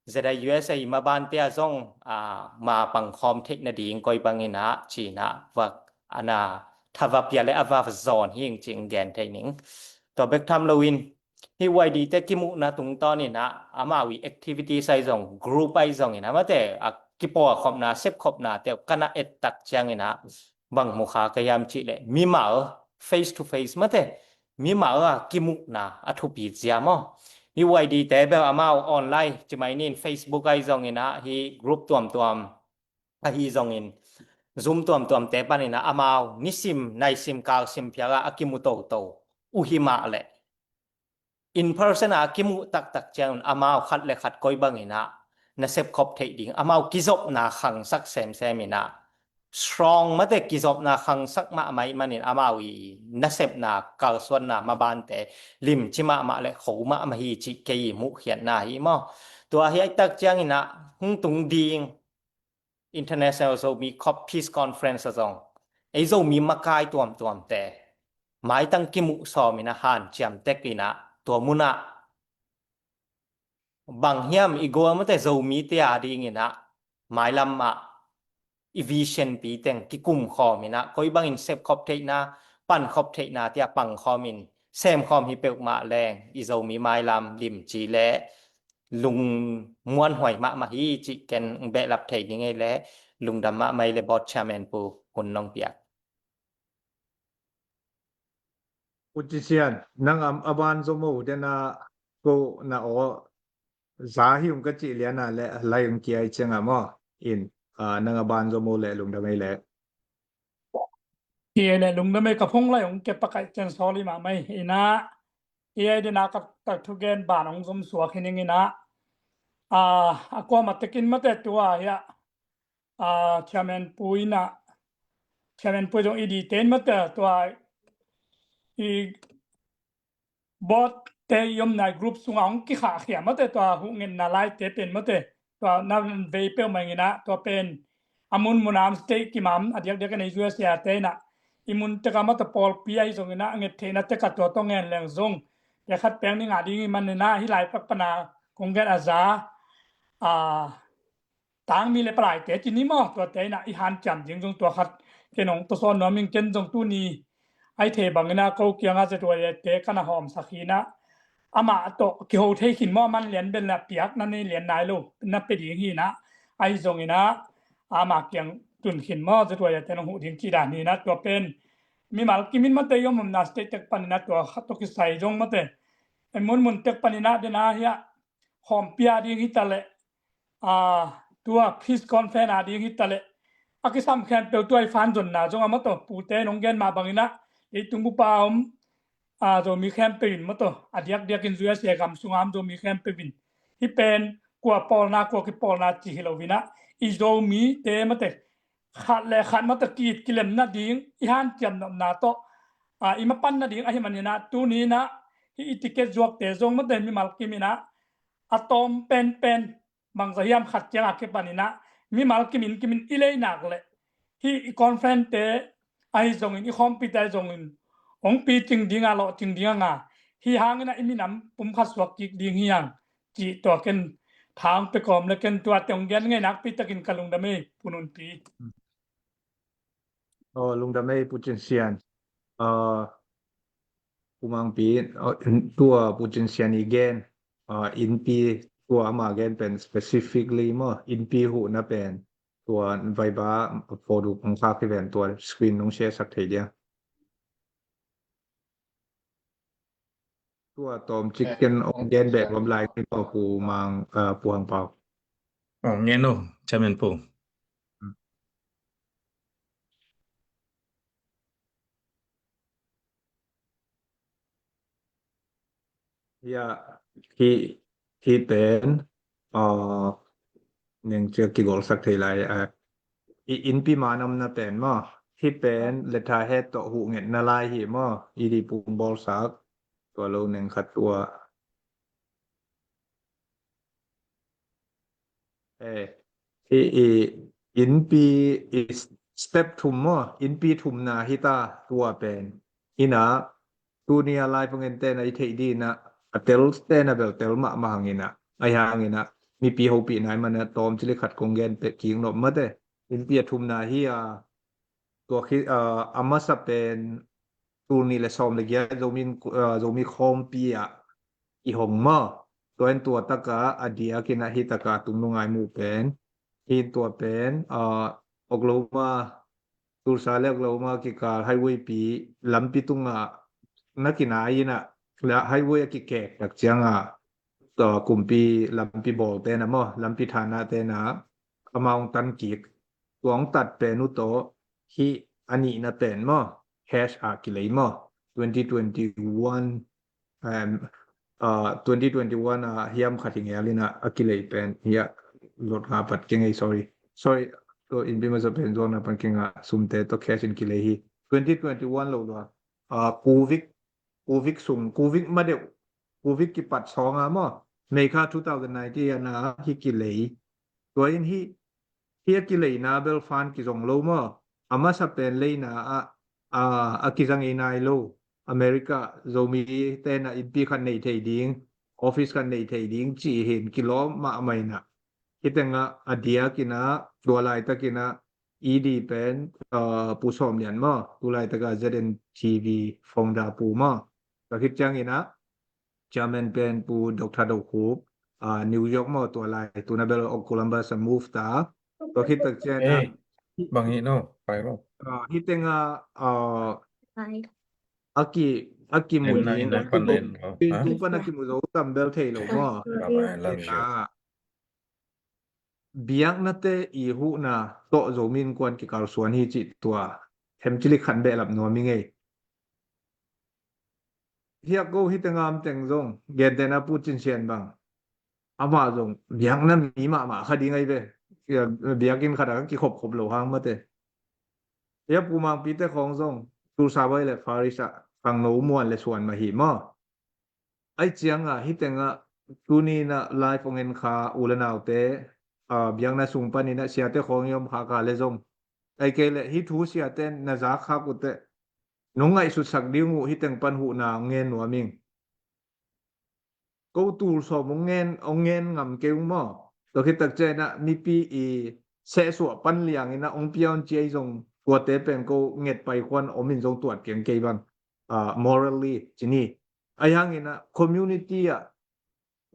Z I U S A i maban te ah zong, ah, ma pangkhawm theih nading koi bangin ah, ci ina va ana tha va pia le a va zawn hing cing gen thei ning. Tua bek tham loin, hih Y D te kimuhna tungtawn ina, amau i activities ai zong, group ai zong ina, mate, a kipawlkhopna, sepkhopna te, kana et tak ciang ina, bang mukha ka hiam cih le, mimal, face to face, mate, mimal a kimuhna, a thupi zia maw. Hih Y D te bel amau online, ci mai nin Facebook ai zong ina, hih group tuamtuam, ahi zongin, Zoom tuamtuamte pan ina amau nisim, naisim, kalsim phial a a kimu toto uh hi mah le, in person a kimuh taktak ciangun amau khat le khat koi bangin ah na sepkhop theih ding, amau kizopna khangsak semsem in ah, strong mate kizopna khangsak mahmah ih manin amau i nasepna kalsuanna mabante limci mahmah le kho mahmah hi cih kei i muhkhiatna hi maw. Tua hi aitak ciangin ah hung tung ding International Zomi Cop Peace Conference a zong ei Zomi makai tuamtuamte maitang kimuh sawmin a hanciam tek in ah tua munah bang hiam i gual mate Zomite a dingin ah mailam ah i vision pi teng kikum khawm in ah koi bangin sepkhop theihna, pankhop theihna tia pangkhawmin semkhawm hi peuhmah leng i Zomi mailam limci le lungmuanhuai mahmah hi cih ken behlap thei ding ei le lungdam mahmah ei le board chairman pu hun nong piak. Pu Cin Sian, nang am a ban zo mo dena ko na aw za hi ung ka cih liana le lai ung kia i cianga maw in, ah, nang a ban zo mo le lungdam ei le. Hi ei le lungdam ei ka phung lai ung ke pakai cian sawli mahmah ei ina. Hi ei dena ka, ka thugen ban ung zom suak hi ning ina. Ah, a kuama tekin mate tua hia. Ah, chairman pu ina, chairman pu zong i di ten mate tua i board te i omna i group sunga hong kikhahkhia mate tua huhngetna laite pen mate tua na vei peuh mah ing ina tua pen a munmun a am state kimam a diakdiak in a i zuasia te ina i mun teka mate pawlpi ahi zong ina a nget theihna teka tua tong ngen leng zong te khat peng ning a ding i man ina hi lai pak pana kong gen a za a tangmi le palaite ci ni maw tuate ina i hanciam ding zong tua khat ken hong tawsawn nuam ing ken zong tuni ai thei bangina ko kianga zetuaite kana hawmsak hi ina amah tawh kiho thei khin maw a man lian bel na piak na nei lian nai lo na pe ding hi ina ahi zong ina ama kiang tun khin maw zetuaite nong huh ding ci dan hi ina tua pen mimal kimin mate i om omna state tek pan ina tua khat tawh kisai zong mate ei munmun tek pan ina dena hia hawmpia ding hi ta le a tua peace conference a ding hi ta le a kisam khempeuh tua i fan zonna zong a mato pute nong gen mah bangina leitung bupa om a Zomi khempeuh in mato a diakdiak in zuasia gam sunga om Zomi khempeuh in hi pen kua pawlna kua kipawlna ci hi lo ina i Zomite mate khat le khat mate ki-it kilem nading i hanciam nopna tawh a i mapan nading ahi man ina tuni ina hi i ticket zuakte zong mate mimal kim ina a tawm penpen bangza hiam khat cianga kipan ina mimal kimin kimin i leinak le hi i conference te ahi zongin i khawmpite ahi zongin hong pi cing dinga lawh cing dinga nga hi hangina i minam pumkhat suak kik ding hiang cih tua ken thang pe kawm le ken tua te hong gen ngei nakpi takin ka lungdam ei pununpi. Aw lungdam ei Pu Cin Sian. Aw Pu Mangpi, aw, tua Pu Cin Sian i gen, aw, innpi tua ama gen pen specifically maw innpi huhna pen tua vaiba photo pangkhak hi ven tua screen nong share sak thei dia. Tua tawm cikin ong gen bek om lai ni maw Pu Mang, ah, Pu Hang Pau. Ong gen uh, Chairman Pu. Ya, hi, hi pen, ah, neng cia kigolsak thei lai, ah, i innpi man omna pen maw, hi pen letha het tawh huh ngetna lai hi maw, i di pum bawlsak, tua lo neng khat tua. Eh, i, i, innpi i step thum maw, innpi thumna hi ta tua pen. Ina, tuni a lai pangin tena i theih dina, a tel tena bel tel mahmah hangina, ai hangina, mipi hopih nai mana tawm cili khat kong gen pek kik nop mate. Innpi a thumna hi a, tua khi, a, a masa pen, tul nih le sawm le giat Zomi, ah, Zomi khawmpi ah i hong maw. Tua in tua taka a diakin ah hi taka tungnung ai muh pen. Hi in tua pen, ah, Oklahoma, Tulsa le Oklahoma kikal highway pi lampi tungah na kinai in ah highway a kikek tak ciangah tua kumpi lampi bawl tena maw, lampi thana tena amau hong tan kik. Tua hong tat pen uh tawh hih a nihna pen maw, hash a kilei maw, twenty twenty-one, um, uh, twenty twenty-one a hiam khat hi ngel in a, a kilei pen hi a, lot nga pat keng ei, sorry. Sorry, to in pi masa pen zong na pan keng a, sumte to cash in kilei hi. Twenty twenty-one lo lua. Uh, covid, covid sung, covid ma deuh, covid kipat song a maw. Mei kha two thousand nineteen a na hi kilei. Tua in hi, hi a kileina bel fan kizong lo maw. A masa pen leina a, a, a kizang ei nai lo. America, Zomi te na innpi khat nei thei ding, office khat nei thei ding, ci hin kilawm mahmah in a. Hi teng a, a diak in a, tua laitak in a, E D pen, uh, Pu Sawm Lian maw, tu laitak a Z N T V founder pu maw. Tua khit ciang in a, chairman pen Pu Doctor Do Khup, uh, New York maw, tua lai, tu na bel Columbus a move ta. Tua khit tak ciang a, eh, bang hi no, pai lo. Uh, hi teng a, uh, a ki, a kimu len, len, a kimu, len, pen tung pan a kimu zo tam bel thei lo maw. Bye bye, love you. Ah. Biaknate i huhna tawh Zomi Innkuan kikalsuan hi cih tua hemcilik khat behlap nuam i ngei. Hiak ko hi teng am teng zong, gentehna Pu Cin Sian bang. Amah zong biakna mi mahmah kha ding ahi ve. Biakinn khat a kikhopkhop lo hang mate. Hia Pu Mangpi te khawng zong, Tulsa vai le Parish ah, khangno muan le suan mah hi maw. Ai ciang a, hi teng a, tuni in a live ong en kha u le naute, a, biakna sung pan in a siate khawng i om kha kha le zong. Ai kei le, hi thu siate na zak kha kute. Nong ngaihsutsak ding uh hi teng pan huhna ong ngen nuam ing. Ko tul sawm ong ngen, ong ngen ngam kei ung maw. Tua khit tak ciang a, mipi i sehsuah pan liang in a ong pia un ci ai zong, tuate pen ko nget pai khuan om in zong tuat keng kei bang. A, morally, ci ni. Ahi hangin a community ah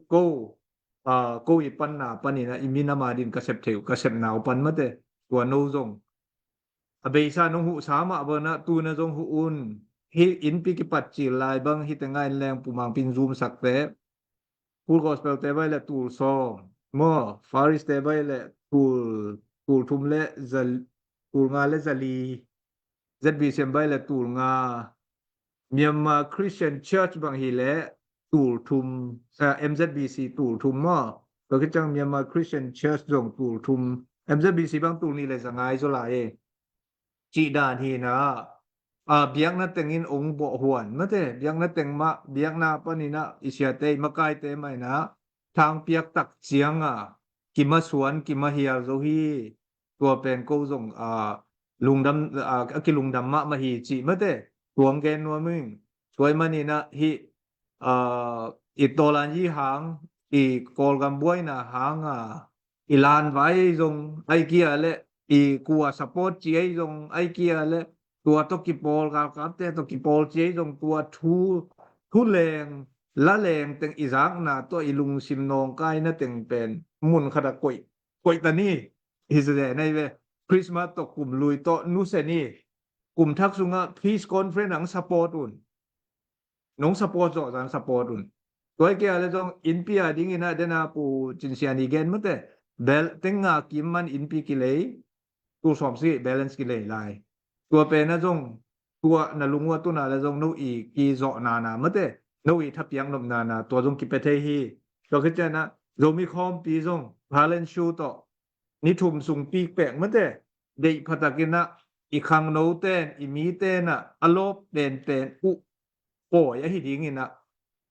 ko, a, ko i panna panin a i minam a din ka sep thei uh, ka sepna uh pan mate, tua no zong. A beisa nong huhsa mah bana tuna zong huh un. Hi innpi kipat cil lai bang hi teng a in leng Pu Mangpi in zumsak te. Full Gospel te vai le tul sawm. Maw, Parish te vai le tul, tul thum le za, tul nga le za li. Z B C M vai le tul nga. Myanmar Christian Church bang hi le tul thum, eh, M Z B C tul thum maw. Tua khit ciang Myanmar Christian Church zong tul thum. M Z B C bang tul nih le za nga i zaw lai e. Cih dan hi na. A, biakna teng in ong bawh huan. Mate, biakna teng mah, biakna panin a, i siate, i makaite mah in a, thangpiak tak ciang a, kimasuan, kimahial zo hi. Tua pen ko zong, a, lungdam, a, a kilungdam mahmah hi cih mate. Tua ong gen nuam ing. Tua ahih manin a hi, a, i tawlan yi hang, i Kawlgam buaina hang a, i lanvai ei zong, ai kia le, i kua support ci ei zong, ai kia le, tua tawh kipawl, galkapte tawh kipawl ci ei zong, tua thu, thu leng, la leng teng i zakna tawh i lungsim nawngkaina teng pen, mun khat a koih, koih ta ni, hi zia nei ve, Christmas tawh kum lui tawh nusia ni, kum thak sungah Peace Conference ang support un. Nong support zawh zan support un. Tua i kia le zong innpi a dingin a dena Pu Cin Sian i gen mate. Bel, teng nga kim man innpi kilei, tul sawm si balance kilei lai. Tua pen a zong, tua na lungua tuna le zong no i kizawh nana mate. No i thapiak nop nana, tua zong kipia thei hi. Tua khit ciang a, Zomi khawmpi zong, Helen Shu tawh, ni thum sung pikpek mate, deih phatakin a, i khangno ten, i mi ten a, a lawp penpen uh, pawi ahi dingin a,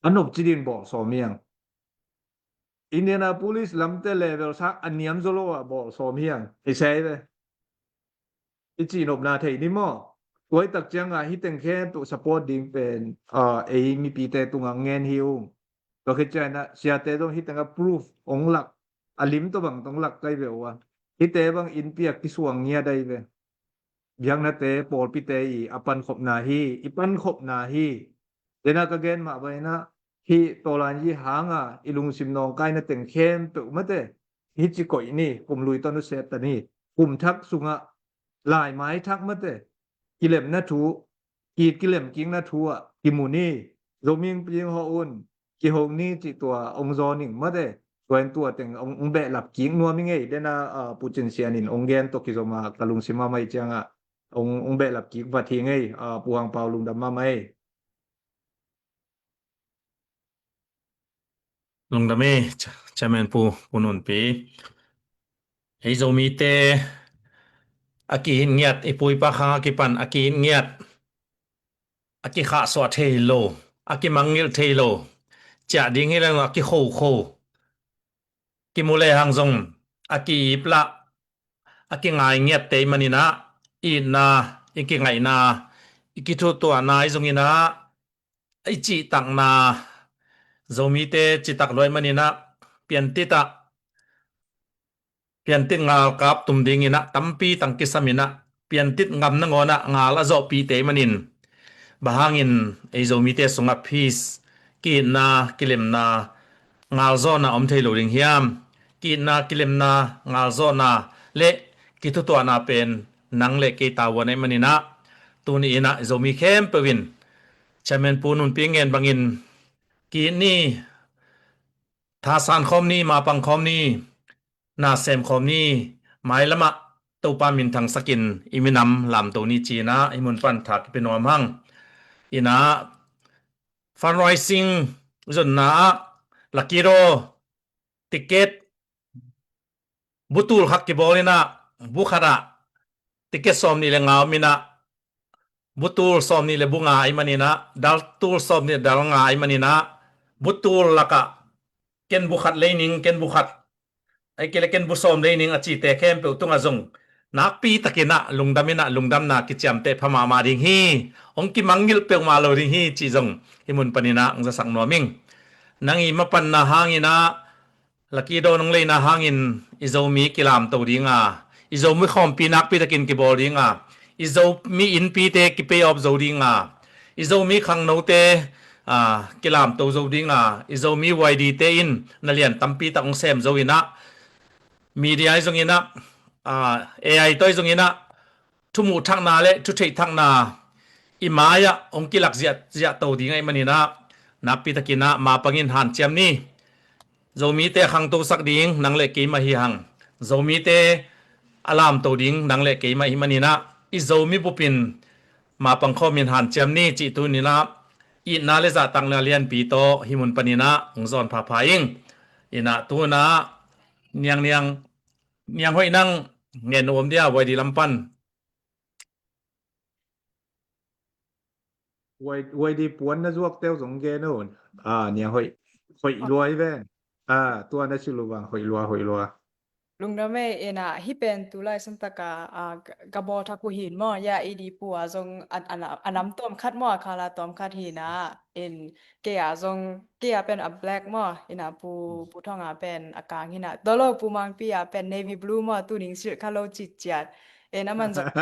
a nopci din bawl sawm hiang. Indianapolis lamte level sak a niam zaw lo a bawl sawm hiang, i sei ve. I cihnopna thei ni maw? Tua i tak ciang a, hi teng khen tu support ding pen, a, ei mipite tungah ngen hi ung. Tua khit ciang a, siate zong hi teng a proof ong lak, a lim tawh bang tawh ong lak kai ve uh a. Hite bang innpi a kisuang ngiat ahi ve. Biaknate, pawlpite i a pankhopna hi, i pankhopna hi. Dena ka gen mah bang in a, hi tawlan yi hang a, i lungsim nawngkaina teng khempeuh mate. Hi ci koih ni, kum lui tawh nusia ta ni, kum thak sungah, laimai thak mate. Kilemna thu, ki, kilemkikna thu ah, kimu ni, Zomi Innkuan hawh un, kiho ni cih tua, ong zaw ning mate, tua in tua teng, ong, ong behlap kik nuam i ngei, dena, a, Pu Cin Sian in, ong gen tawh kizom a, ka lungsim a mai ciang a, ong, ong behlap kik vat hi ngei, a, Pu Hang Pau lungdam mahmah ei. Lungdam e, Cha-, Chairman Pu, Pu Nunpi. Ei Zomite a ki-it ngiat, i pu i pa khang a kipan a ki-it ngiat, a kikhahsuah thei lo, a kimangngilh thei lo, ciah ding hi leng a kikhokho, kimu lehang zong a ki-ip lah, a kingai ngiatte i manin ah, itna, i kingaihna, i kithutuahna i zongin ah, i cihtakna, Zomite citak luai manin ah, piantit ah, piantit ngalkap tum dingin ah tampi tang kisam in ah, piantit ngam nangawn ah ngal a zawhpihte i manin, bang hangin ei Zomite sungah peace, ki-itna, kilemna, ngalzawhna om thei lo ding hiam? Ki-itna, kilemna, ngalzawhna le kithutuahna pen nang le kei tavuan ahih manin ah, tuni in ah Zomi khempeuh in Chairman Pu Nunpi ngen bangin ki-it ni, thasan khawm ni, mapang khawm ni, na sem khawm ni, mailam ah Topa minthangsakin i minam lamto ni ci-in ah hih mun pan tha kipia nuam hang. In ah fundraising zonna ah Lucky Draw ticket bu tul khat kibawl in ah, bu khat ah ticket sawmnih le nga om in ah, bu tul sawmnih le bu nga ahih manin ah, dal tul sawmnih le dal nga ahih manin ah, bu tul lakah ken bu khat lei ning, ken bu khat, ahih kei leh ken bu sawm lei ning a cite khempeuh tungah zong nakpi takin ah lungdam in ah, lungdamna kiciamteh pha mahmah ding hi. Hong kimangngilh peuhmah lo ding hi cih zong hih mun panin ah hong zasak nuam ing. Nang i mapanna hangin ah, Lucky Draw nong leina hangin i Zomi kilamto ding a, i Zomi khawmpi nakpi takin kibawl ding a, i Zomi innpite ki-pay off zo ding a, i Zomi khangnote, ah, kilamto zo ding a, i Zomi Y D te in na lian tampi tak hong sem zo in ah, media i zongin ah, ah, A I tawh i zongin ah, thumuh thakna le thutheih thakna i mai-ah hong kilak ziahziah to ding ahih manin ah, nakpi takin ah mapangin hanciam ni. Zomite a khangtosak ding nang le keimah hi hang. Zomite a lamto ding nang le keimah hi manin ah, i Zomi bupin mapang khawmin hanciam ni cih tuni-in ah, itna le zahtakna lianpi tawh hih mun panin ah hong zawn phapha ing. In ah tu-in ah Niang, Niang, Niang Hoih, nang ngen nuam dia, Y D lam pan. Y-, Y D puan na zuak teu zong gen un. Ah, Niang Hoih. Hoih lua hi ven. Ah, tua na ci lua vang, hoih lua, hoih lua. Lungdam e. In ah, hih pen tu lai santak a, ah, ka, ka bawl thak uh hi maw. Ya, Y D pu a zong a, a, a nam tawm khat maw, a kala tawm khat hi in ah. In kei a zong, kei a pen a black maw, in ah Pu, Pu Thawng a pen a kang hi in ah. Tua lo Pu Mangpi a pen navy blue maw, tu ning silh kha lo citciat. In aman zong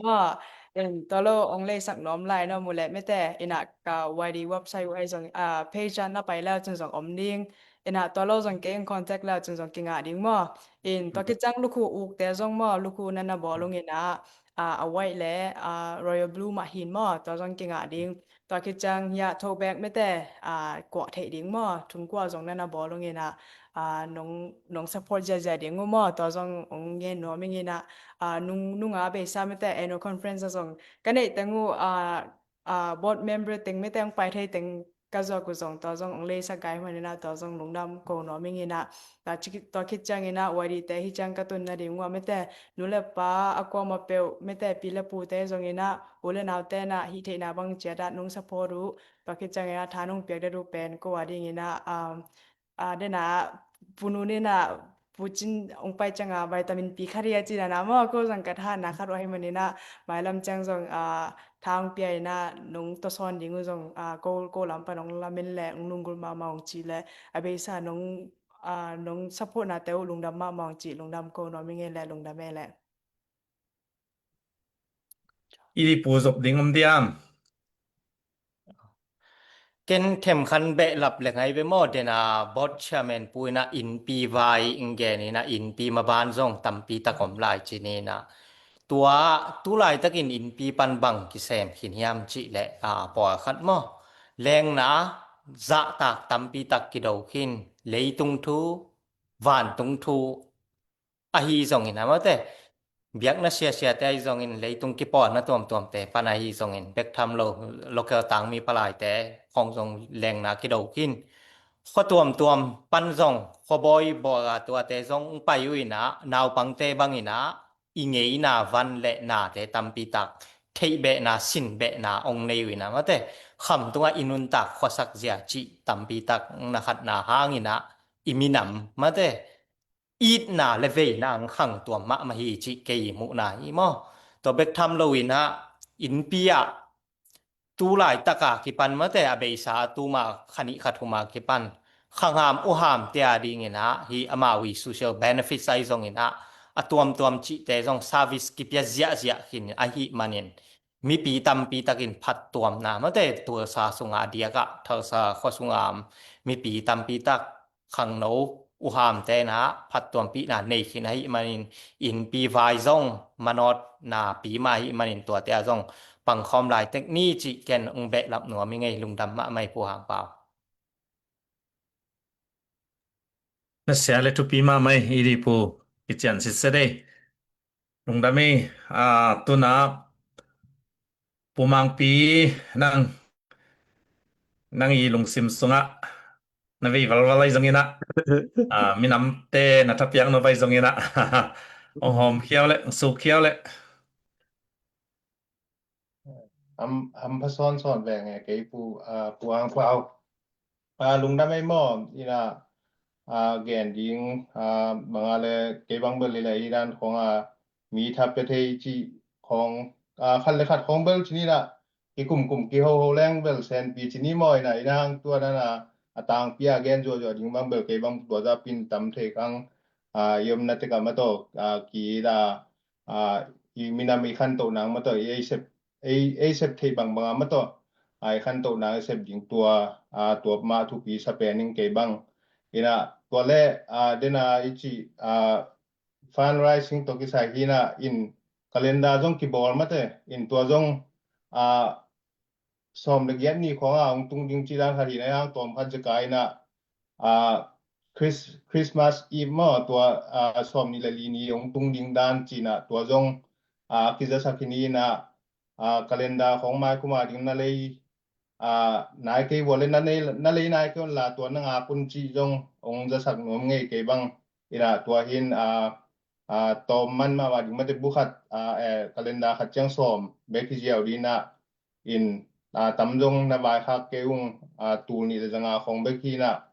maw, in tua lo hong leisak nuam lai na mu leh mete, in ah ka Y D website uh ahi zong, ah, page ah na pai le uh cin zong om ding. In ah tua lo zong kei in contact le uh cin zong kingah ding maw. In tua khit ciang lukhu ukte zong maw, lukhu na na bawl ung in ah, ah, a white le, ah, royal blue mah hi in maw, tua zong kingah ding. Tua khit ciang hiah throwback mete, ah, kuah theih ding maw, thungkuah zong na na bawl ung in ah, ah, nong, nong support ziazia ding uh maw, tua zong hong ngen nuam ing in ah, ah, nung, nung a beisa mete annual conference ah zong ka neih teng uh, ah, ah, board member teng mete hong pai thei teng ka zuak uh zong tua zong hong leisak gai hman in ah, tua zong lungdam ko nuam ing in ah, tua ci-, tua khit ciang in ah Y D te hih ciang ka tun nading uh ah mete, nu le pa a kuamah peuh mete, pi le pute zong in ah, u le naute in ah hih theihna bang ciat ah nong support uh, tua khit ciang in ah tha nong piak det uh pen ko a ding in ah, um, ah, den ah Pu Nun in ah Pu Cin hong pai ciang ah vitamin pi khat hi a ci dan ah maw, ko zong ka thahatna khat uh ahih manin ah, mailam ciang zong, ah, tha hong pia in ah nong tawsawn ding uh zong, ah, ko, ko lam pan hong lamen le hong lunggulh mahmah hong cih le, a beisa nong, ah, nong support nate uh lungdam mahmah hong cih, lungdam ko nuam ing e le, lungdam e le. Y D pu zop ding om diam? Ken themkhat behlap le ngai ve maw, den a board chairman pu in ah innpi vai hong gen in ah, innpi maban zong tampi tak om lai ci-in ah. Tua, tu laitakin innpi pan bang kisem khin hiam cih leh, ah, pawlkhat maw, lengna zahtak tampi tak kido khin, leitung thu, vantung thu, ahi zongin ah maw te, biakna siasiate ahi zongin, leitung kipawlna tuamtuamte pan ahi zongin, bek tham lo local tangmi palaite khawng zong lengna kido khin. khua tuamtuam pan zong khuabawi bawla tuate zong pai uh inah, naupangte banginah i ngeina van le nate tampitak theihbehna, sinbehna ong nei uh inah mate, kham tungah i nuntak khuasak zia cih tampitak na khatna hanginah i minam mate, itna le veina ang khang tuam mahmah hi cih kei i muhna hi maw. Tua bek tham loinah innpi ah tu laitaka kipan mate, a beisa a tuma khanih khathuma kipan khangham uhamte a dinginah hi amau i social benefits ahi zonginah a tuamtuam cihte zong service kipia ziahziah khin ahih manin mipi tampitakin phattuamna mate, Tulsa sunga diakah Tulsa khua sunga mipi tampitak khangno uhamte na phattuampihna nei khin ahih manin innpi vai zong manawtna pi mah ahih manin tuate ah zong pangkhawm lai tek ni cih ken ong behlap nuam i ngei. Lungdam mahmah i Pu Hang Pau. Na sia le thupi mahmah i di Pu, kician sitset ei. Lungdam ei. Tuna Pu Mangpi, nang nang i lungsim sungah na vei valval ahi zonginah, minamte na thapiak nop ahi zonginah ong hawm khiau le ong suk khiau le. Am, am pha sawnsawn ve nge kei Pu, Pu Ang Pau. Lungdam ei maw, inah gen ding banga le kei bang bel inah i dan khong a mi tha pia thei cih khong khat le khat khong bel cini inah kikumkum kihoho leng bel senpi cini maw, inah inah hang tua nana a tangpi a gen zuahzuah ding bang bel kei bang tua za pin tam thei kang i omna tekah mataw ki da i minam i khantoh nang mataw i ei sep, ei, ei sep theih bangbanga mataw i khantoh nang i sep ding tua, tua mah thupi sa pen ing kei bang. Inah tua le dena i cih fundraising tawh kisai hinah in calendar zong kibawl mate, in tua zong sawm le giat ni khawngah hong tung ding cih dan khat hinah hang tawm khat zeka inah Chris-, Christmas Eve maw, tua sawm nih le li ni hong tung ding dan cinah tua zong a kizasak hi ni inah calendar khawng mai kuma ding na lei nai kei vua le na lei nai kei un la tua na ngak un cih zong hong zasak nuam ngei kei bang. Inah tua hin tawm man mahmah ding mate, bu khat calendar khat ciang sawm bek hi ziau dinah in tam zong na vaikhak kei ung, tul nih le zanga khong bek hinah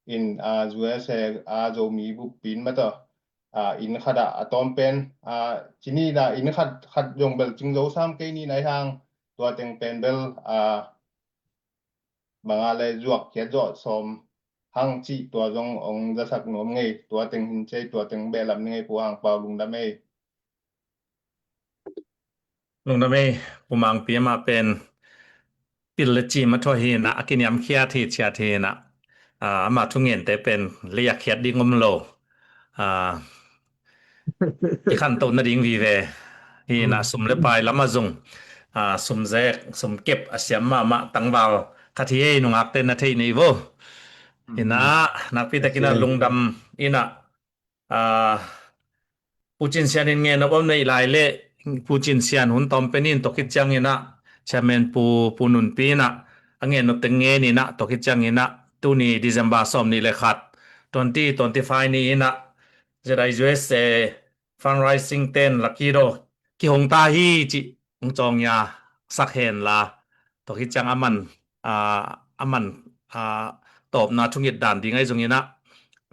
in U S A a Zomi bup pin mataw in khat ah a tawm pen cini inah in khat khat zong bel cing zo sam kei ni nai hang tua teng pen bel banga le zuak khiat zawh sawm hang cih tua zong hong zasak nuam ngei, tua teng hin cei, tua teng behlap ni ngei Pu Hang Pau. Lungdam ei. Lungdam ei, Pu Mangpi amah pen pil le cim a thuah hinah a kiniamkhiat hi ciat hinah ama thungente pen lei a khiat ding om lo. I khantoh nading vive hinah sum le pai lam a zung sum zek sum kep a siam mahmah tangval khat hi ei, nungakte na theih nei vo. Inah nakpi takinah lungdam inah Pu Cin Sian in ngen nop om neih lai le Pu Cin Sian hun tawm pen in tawh khit cianginah Chairman Pu, Pu Nunpi inah a ngen nop teng ngen inah tawh khit cianginah tuni December sawm nih le khat twenty twenty-five ni inah Z I U S A fundraising ten Lucky Draw kihong ta hi cih hong cawngya sak hen la, tawh khit ciang a man a man tawpna thungit dan ding ahi zonginah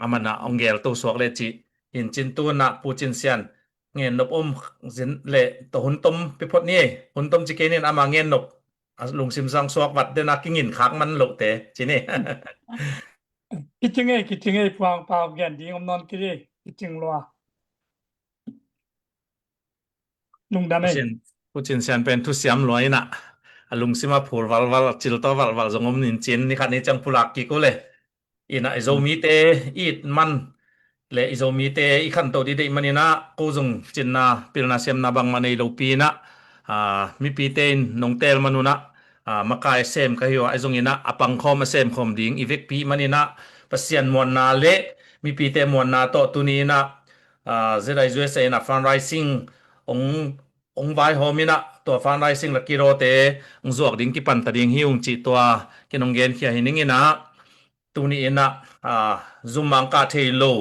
a man a hong gel to suak le cih in cin tunah Pu Cin Sian ngen nop om zin le tawh hun tom piphot ni ei, hun tom ci kei nin ama ngen nop a lungsim sang suak vat dena kingin khak man lohte cini. Kicing ei, kicing ei, Pu Hang Pau gen ding om nawn kei ei, kicing lua. Lungdam ei. Pu Cin Sian pen thusiam lua inah a lungsim a phur valval, a ciltaw valval zong om nin cin, ni khat ni ciang pulak kik uh le. Inah i Zomite i it man le i Zomite i khantoh dih deih maninah ko zong cinna pilna siamna bangmah nei lopi inah mipite in nong teel manunah makai a sem ka hi uh a zonginah a pangkhawm a semkhawm ding i vekpi maninah Pasian muanna le mipite muanna tawh tuni inah Z I U S A inah fundraising ong ong vaihawm inah tua fundraising Lucky Draw te ong zuak ding kipanta ding hi ung cih tua ken ong genkhia hi ning inah tuni in ah, aa, zum mangkah thei lo,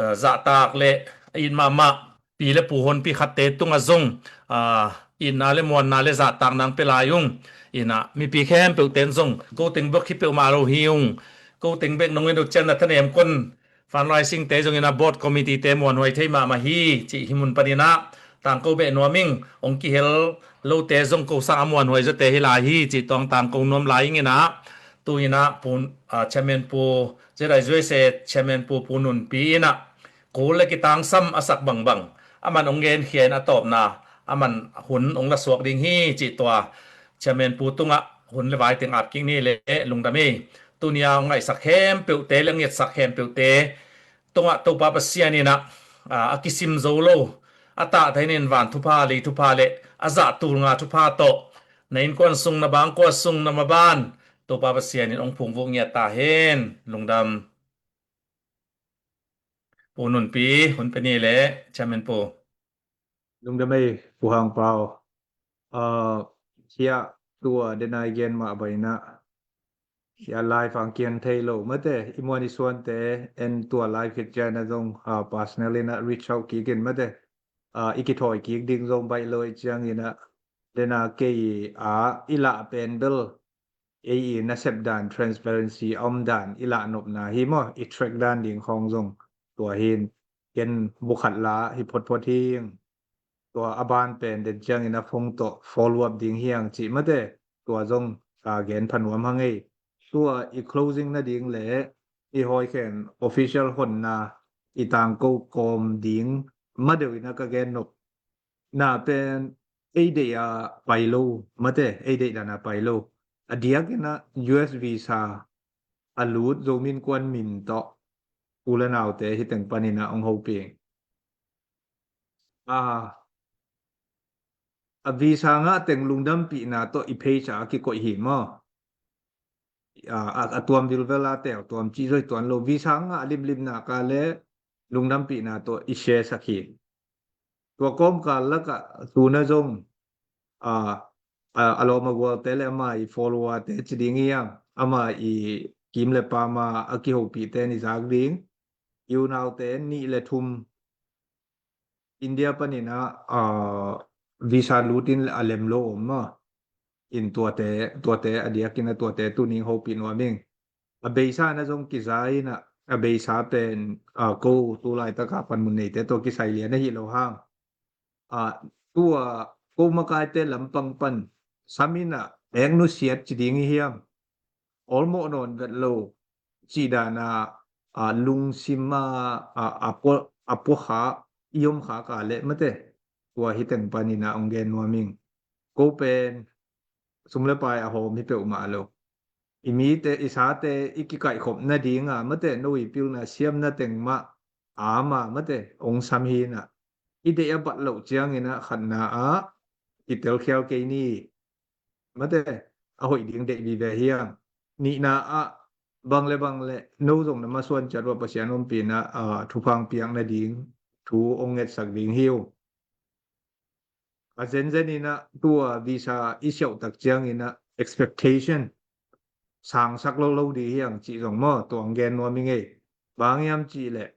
aa, zahtak le a it mahmah pi le pu honpi khatte tungah zong, aa, itna le muanna le zahtak nang pia lai ung. In ah mipi khempeuh ten zong ko teng bek hi peuhmah lo hi ung. Ko teng bek nong en uh ciang na thanem kon fundraising te zong in ah board committee te muanhuai thei mahmah hi cih hih mun panin ah tangko beh nuam ing. Hong kihel lote zong ko sang a muanhuai zawte hi lai hi cih tawh tangko nuam lai ing in ah, tu in ah pu, aa, chairman pu, Jedi U S A chairman pu, Pu Nunpi in ah kul le kitangsam a sak bangbang a man hong genkhia in a tawpna a man hun hong la suak ding hi cih tua chairman pu tungah hun le vai teng ap kik ni le lungdam ei. Tuni a hong ngaihsak khempeuhte le ngetsak khempeuhte tungah Topa Pasian in ah, aa, a kisim zo lo, a tahtheihna in van thupha, lei thupha le a zah tul nga thupha tawh na innkuan sung, na bangkua sung, na maban Topa Pasian in hong phungvuh ngiat ta hen. Lungdam. Pu Nunpi, hun pia ni le, chairman pu. Lungdam ei, Pu Hang Pau. Aa, hiah tua den a i gen mah bang in ah hiah live ang kian thei lo mate, i muan i suante en tua live khit ciang ah zong, aa, personal in ah reach out kik in mate, aa, i kithawi kik ding zong baih lo i ciang in ah, den a kei a i lah pen bel ei i nasep dan, transparency a om dan i lahnopna hi maw, i track dan ding khawng zong tua hi in, ken bu khat la hi photphot hi ing. Tua a ban pen den ciang in a phone tawh follow up ding hi ing cih mate, tua zong ka gen pha nuam hang ei. Tua i closing nading le i hawikhen official honna i tangko kawm ding ma deuh in a ka gen nop na pen ei deih a pai lo mate, ei deih dan a pai lo. A diak in a U S visa a lut Zomi Innkuan min tawh u le naute hi teng panin a hong hopih. A, a visa ngah teng lungdampihna tawh i page a kikoih hi maw? A, a, a tuam vilvel a teu tuam cih zoi tuan lo. Visa ngah limlimna ka le lungdampihna tawh i share sak hi. Tua kawmkal lakah tuna zong, a, a, a lawm a gualte le ama i follower te ci ding hiam, ama i kim le pam a a kihopihte ni zak ding. I unaute nih le thum India panin a, a, visa lutin a lem lo om maw? In tuate, tuate a diakin a tuate tuning hopih nuam ing. A beisa na zong kiza in a, a beisa pen, a, ko tu laitaka panmun neite tawh kisai lian ahi lo hang. A, tua ko makaite lampang pan sam in a, eng nusiat ci ding hi hiam? Olmawh nawn vet lo cih dan a, a, lungsim a, a, a pua, a pua kha, i om kha ka leh mate. Tua hi teng panin a hong gen nuam ing. Ko pen sum le pai a hawm hi peuhmah lo. I mite, i sate i kikaihkhop nading a mate, no i pilna siamna teng mah a ma mate hong sam hi in a, i deih a bat loh ciangin a khatna ah i telkhial kei ni. Mate, a hoih ding deih vive hiam? Nihna ah bang le bang le no zong na masuan ciat uh a Pasian ompihna, a, thupha hong piak nading thu hong ngetsak ding hi uh. A zenzen in a tua visa i siauh tak ciangin a expectation sangsak lo lo ding hi hang cih zong maw, tua hong gen nuam ing ei. Bang hiam cih leh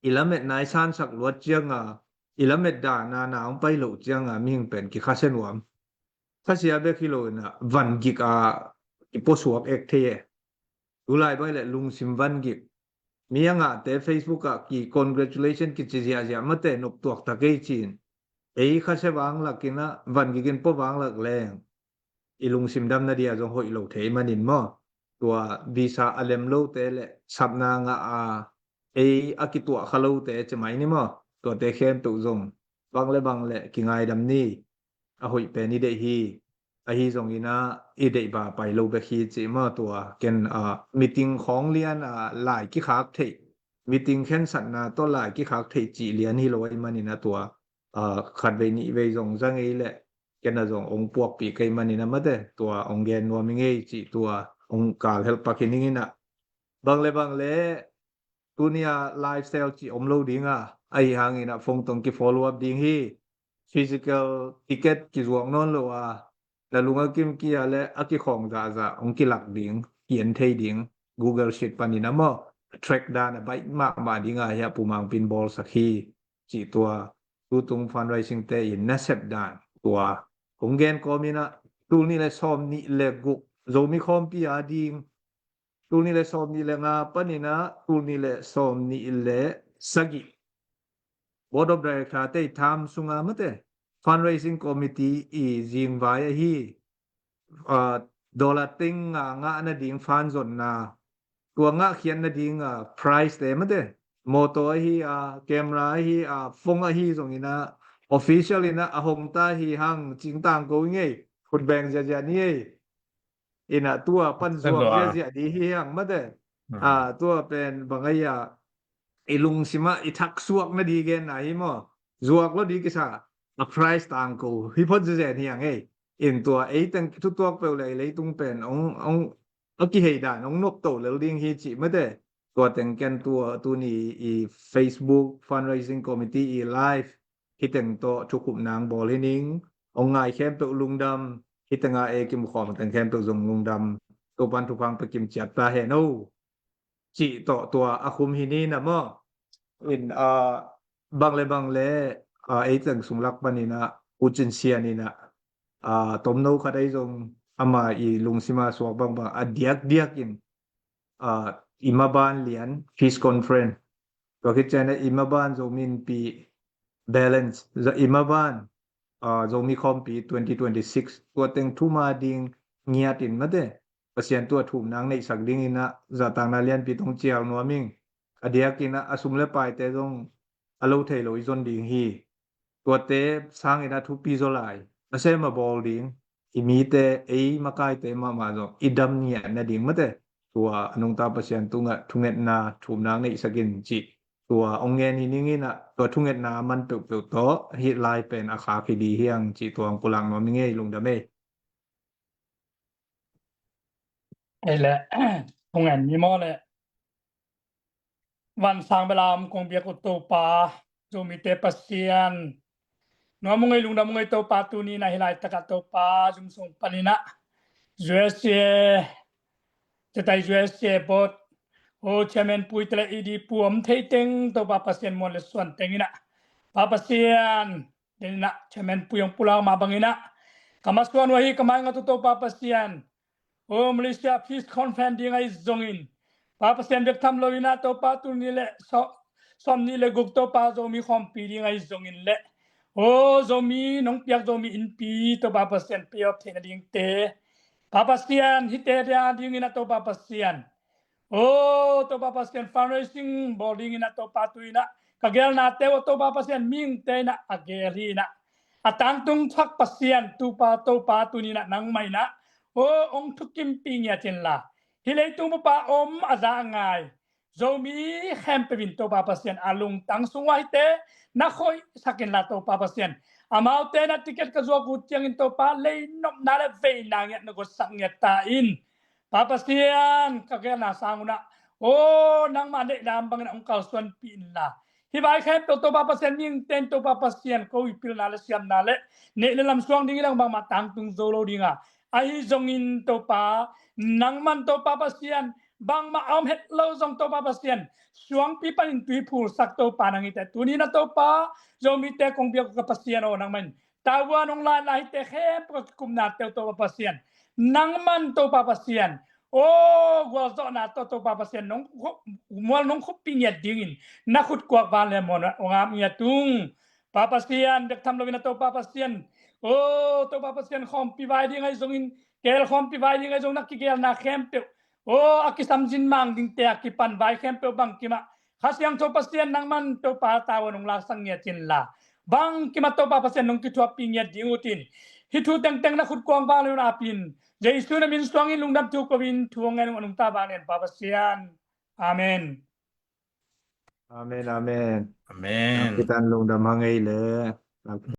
i lametna i sansak luat ciang a, i lamet dan a na hong pai loh ciang a mihing pen kikhasia nuam. Khasia bek hi lo in a van gik a kipuasuak ek thei e. Tulai bai le lungsim van gik. Mi a ngahte Facebook ah ki congratulation kici ziahziah mate noptuak ta kei ci-in. Ei khasia vanglak in a van gik in pua vanglak leng i lungsim damna dia zong hoih lo thei manin maw? Tua visa a lem lote le sapna ngah a ei a kituah kha lote ci mai ni maw? Tuate khempeuh zong bang le bang le kingaidam ni. A hoih pen i deih hi. Ahi zongin a i deih ba pai lo bek hi ci maw? Tua ken, a, meeting khawng lian a lai kikhak theih, meeting khensatna tawh lai kikhak theih cih lian hi lo ahi manin a tua, a, khatvei nihvei zong za ngei le ken a zong hong puakpih kei manin a mate tua hong gen nuam i ngei cih tua hong kal helh pak hi ning in a. Bang le bang le tuni a lifestyle cih om lo ding a, ahi hangin a phone tawh kifollow up ding hi. Physical ticket kizuak nawn lo a, na lung a kimkia le a kikhawng zahzah hong kilak ding, kian thei ding, Google Sheet panin a maw, track dan a baih mahmah ding a hi a, Pu Mangpi in bawlsak hi. Cih tua tutung fundraising te in nasep dan tua kong gen kawmin a, tul nih le sawm nih le guk Zomi khawmpi a ding, tul nih le sawm nih le nga panin a tul nih le sawm nih le sagih Board of Director te i tham sunga mate, fundraising committee i zingvai ahi, ah, dollar teng nga ngah nading fund zonna, tua ngahkhiat nading, ah, prize te mate, motor ahi a, camera ahi a, phone ahi zongin a, official in a, a hong ta hi hang, cing tangko i ngei, khut beng ziazia ni ei. Ina tua pan zuak ziazia di hi hang mate. Ah, tua pen bang ahi a, i lungsim a i thak suak na di genna hi maw? Zuak lo di kisa, a prize tangko hi phot ziazia hi hang ei. In tua ei teng thutuak peuh le leitung pen ong, ong, a kihei dan ong nopto lel ding hi cih mate. Tua teng ken tua tuni i Facebook fundraising committee i live hi teng tawh thukhupna ong bawl hi ning. Ong ngai khempeuh lungdam, hi tenga ei kimukhawm teng khempeuh zong lungdam. Topan thupha ong pia kimciat ta hen o. Cih tawh tua a khum hi ni na maw? In, ah, bang le bang le, ah, ei teng sung lak panin a, U Cin Sian in a, ah, tomno khat ei zong ama i lungsim a suak bangbang a diakdiak in, ah, i maban lian Peace Conference, tua khit ciang a i maban Zomi Innpi balance, za i maban, ah, Zomi khawmpi twenty twenty-six, tua teng thuma ding ngiat in mate, Pasian tua thumna ong neihsak dingin a, zahtakna lianpi tong cial nuam ing. A diakin a, a sum le paite zong a lo thei lo i zon ding hi. Tuate sangin a thupi zaw lai, a sem a bawl ding, i mite, ei makaite mahmah zong i dam ngiat nading mate. Tua a nungta Pasian tungah thungetna thumna ong neihsak in cih tua ong ngen hi ning in a, tua thungetna a man peuhpeuh tawh hih lai pen a khak hi di hi hang cih tua ong pulak nuam hi ngei, lungdam ei. Ei le, thungen mi maw le. Van sang bela om kong biak ut Topa, Zomite Pasian. Nuam ung ei, lungdam ung ei Topa, tuni na hih laitakah Topa, zum sung panin a, U S A, tetai U S A board, o chairman puite le E D pu om thei teng Topa Pasian muan le suan teng in a, Pa Pasian, den in a chairman pu ong pulak mah bangin a, ka masuan uh ahi ka maingat uh Topa Pasian. O Malaysia Peace Conference ding ahi zongin, Pa Pasian bek tham lo in a Topa tuni le sawm nih le guk Topa Zomi khawmpi ding ahi zongin le, o Zomi nong piak Zomi Innpi Topa Pasian pay off theihna dingte, Pa Pasian hihte dia dingin a Topa Pasian, o Topa Pasian fundraising bawl dingin a Topa tu in a, ka gelnate uh a Topa Pasian mihingte in a a gel hi in a, a tangtung thak Pasian Topa, Topa tuni in a nangmah in a, o ong thukimpih ngiat inla, hih leitung bup a om a za a ngai Zomi khempeuh in Topa Pasian a lungtang sung uh ahite na khoihsak inla Topa Pasian, amaute in a ticket ka zuak uh ciangin Topa lei nopna le veina ngiat na guatsak ngiat ta in. Pa Pasian, ka gelna sang un a, o nangmah neihna bangin a ong kalsuanpih inla, hih vai khempeuh Topa Pasian mihingte in Topa Pasian ko i pilna le siamna le neih le lam suang dingin a bangmah tangtung zo lo ding a, ahi zongin Topa, nangman Topa Pasian, bangmah a om het lo zong Topa Pasian, suangpi panin tui phulsak Topa nang hi teh, tuni in a Topa, Zomite kong biak uh ka Pasian aw, nangman tavuan ong lain la hihte khempeuh ka kikupnate uh Topa Pasian, nangman Topa Pasian, o gualzawhna tawh Topa Pasian nong khup, mual nong khuppih ngiat dingin na khut kuak van le muan ong ap ngiat ung. Pa Pasian bek tham lo in a Topa Pasian, o Topa Pasian khawmpi vai ding ahi zongin, kel khawmpi vai ding ahi zong na kigelna khempeuh, o a kisamzin mang dingte a kipan vai khempeuh bangkim ah Kha Siangtho Pasian nangman Topa tavuan ong laksak ngiat inla, bangkim ah Topa Pasian nong kithuahpih ngiat ding uh tin, hih thu tengteng na khut kuang vang le un ap in, Jesu na min suangin lungdam thu ko in thu ong ngen ung a nungta vang le un Pa Pasian. Amen. Amen, amen. Amen. Kitan lungdam hang ei le.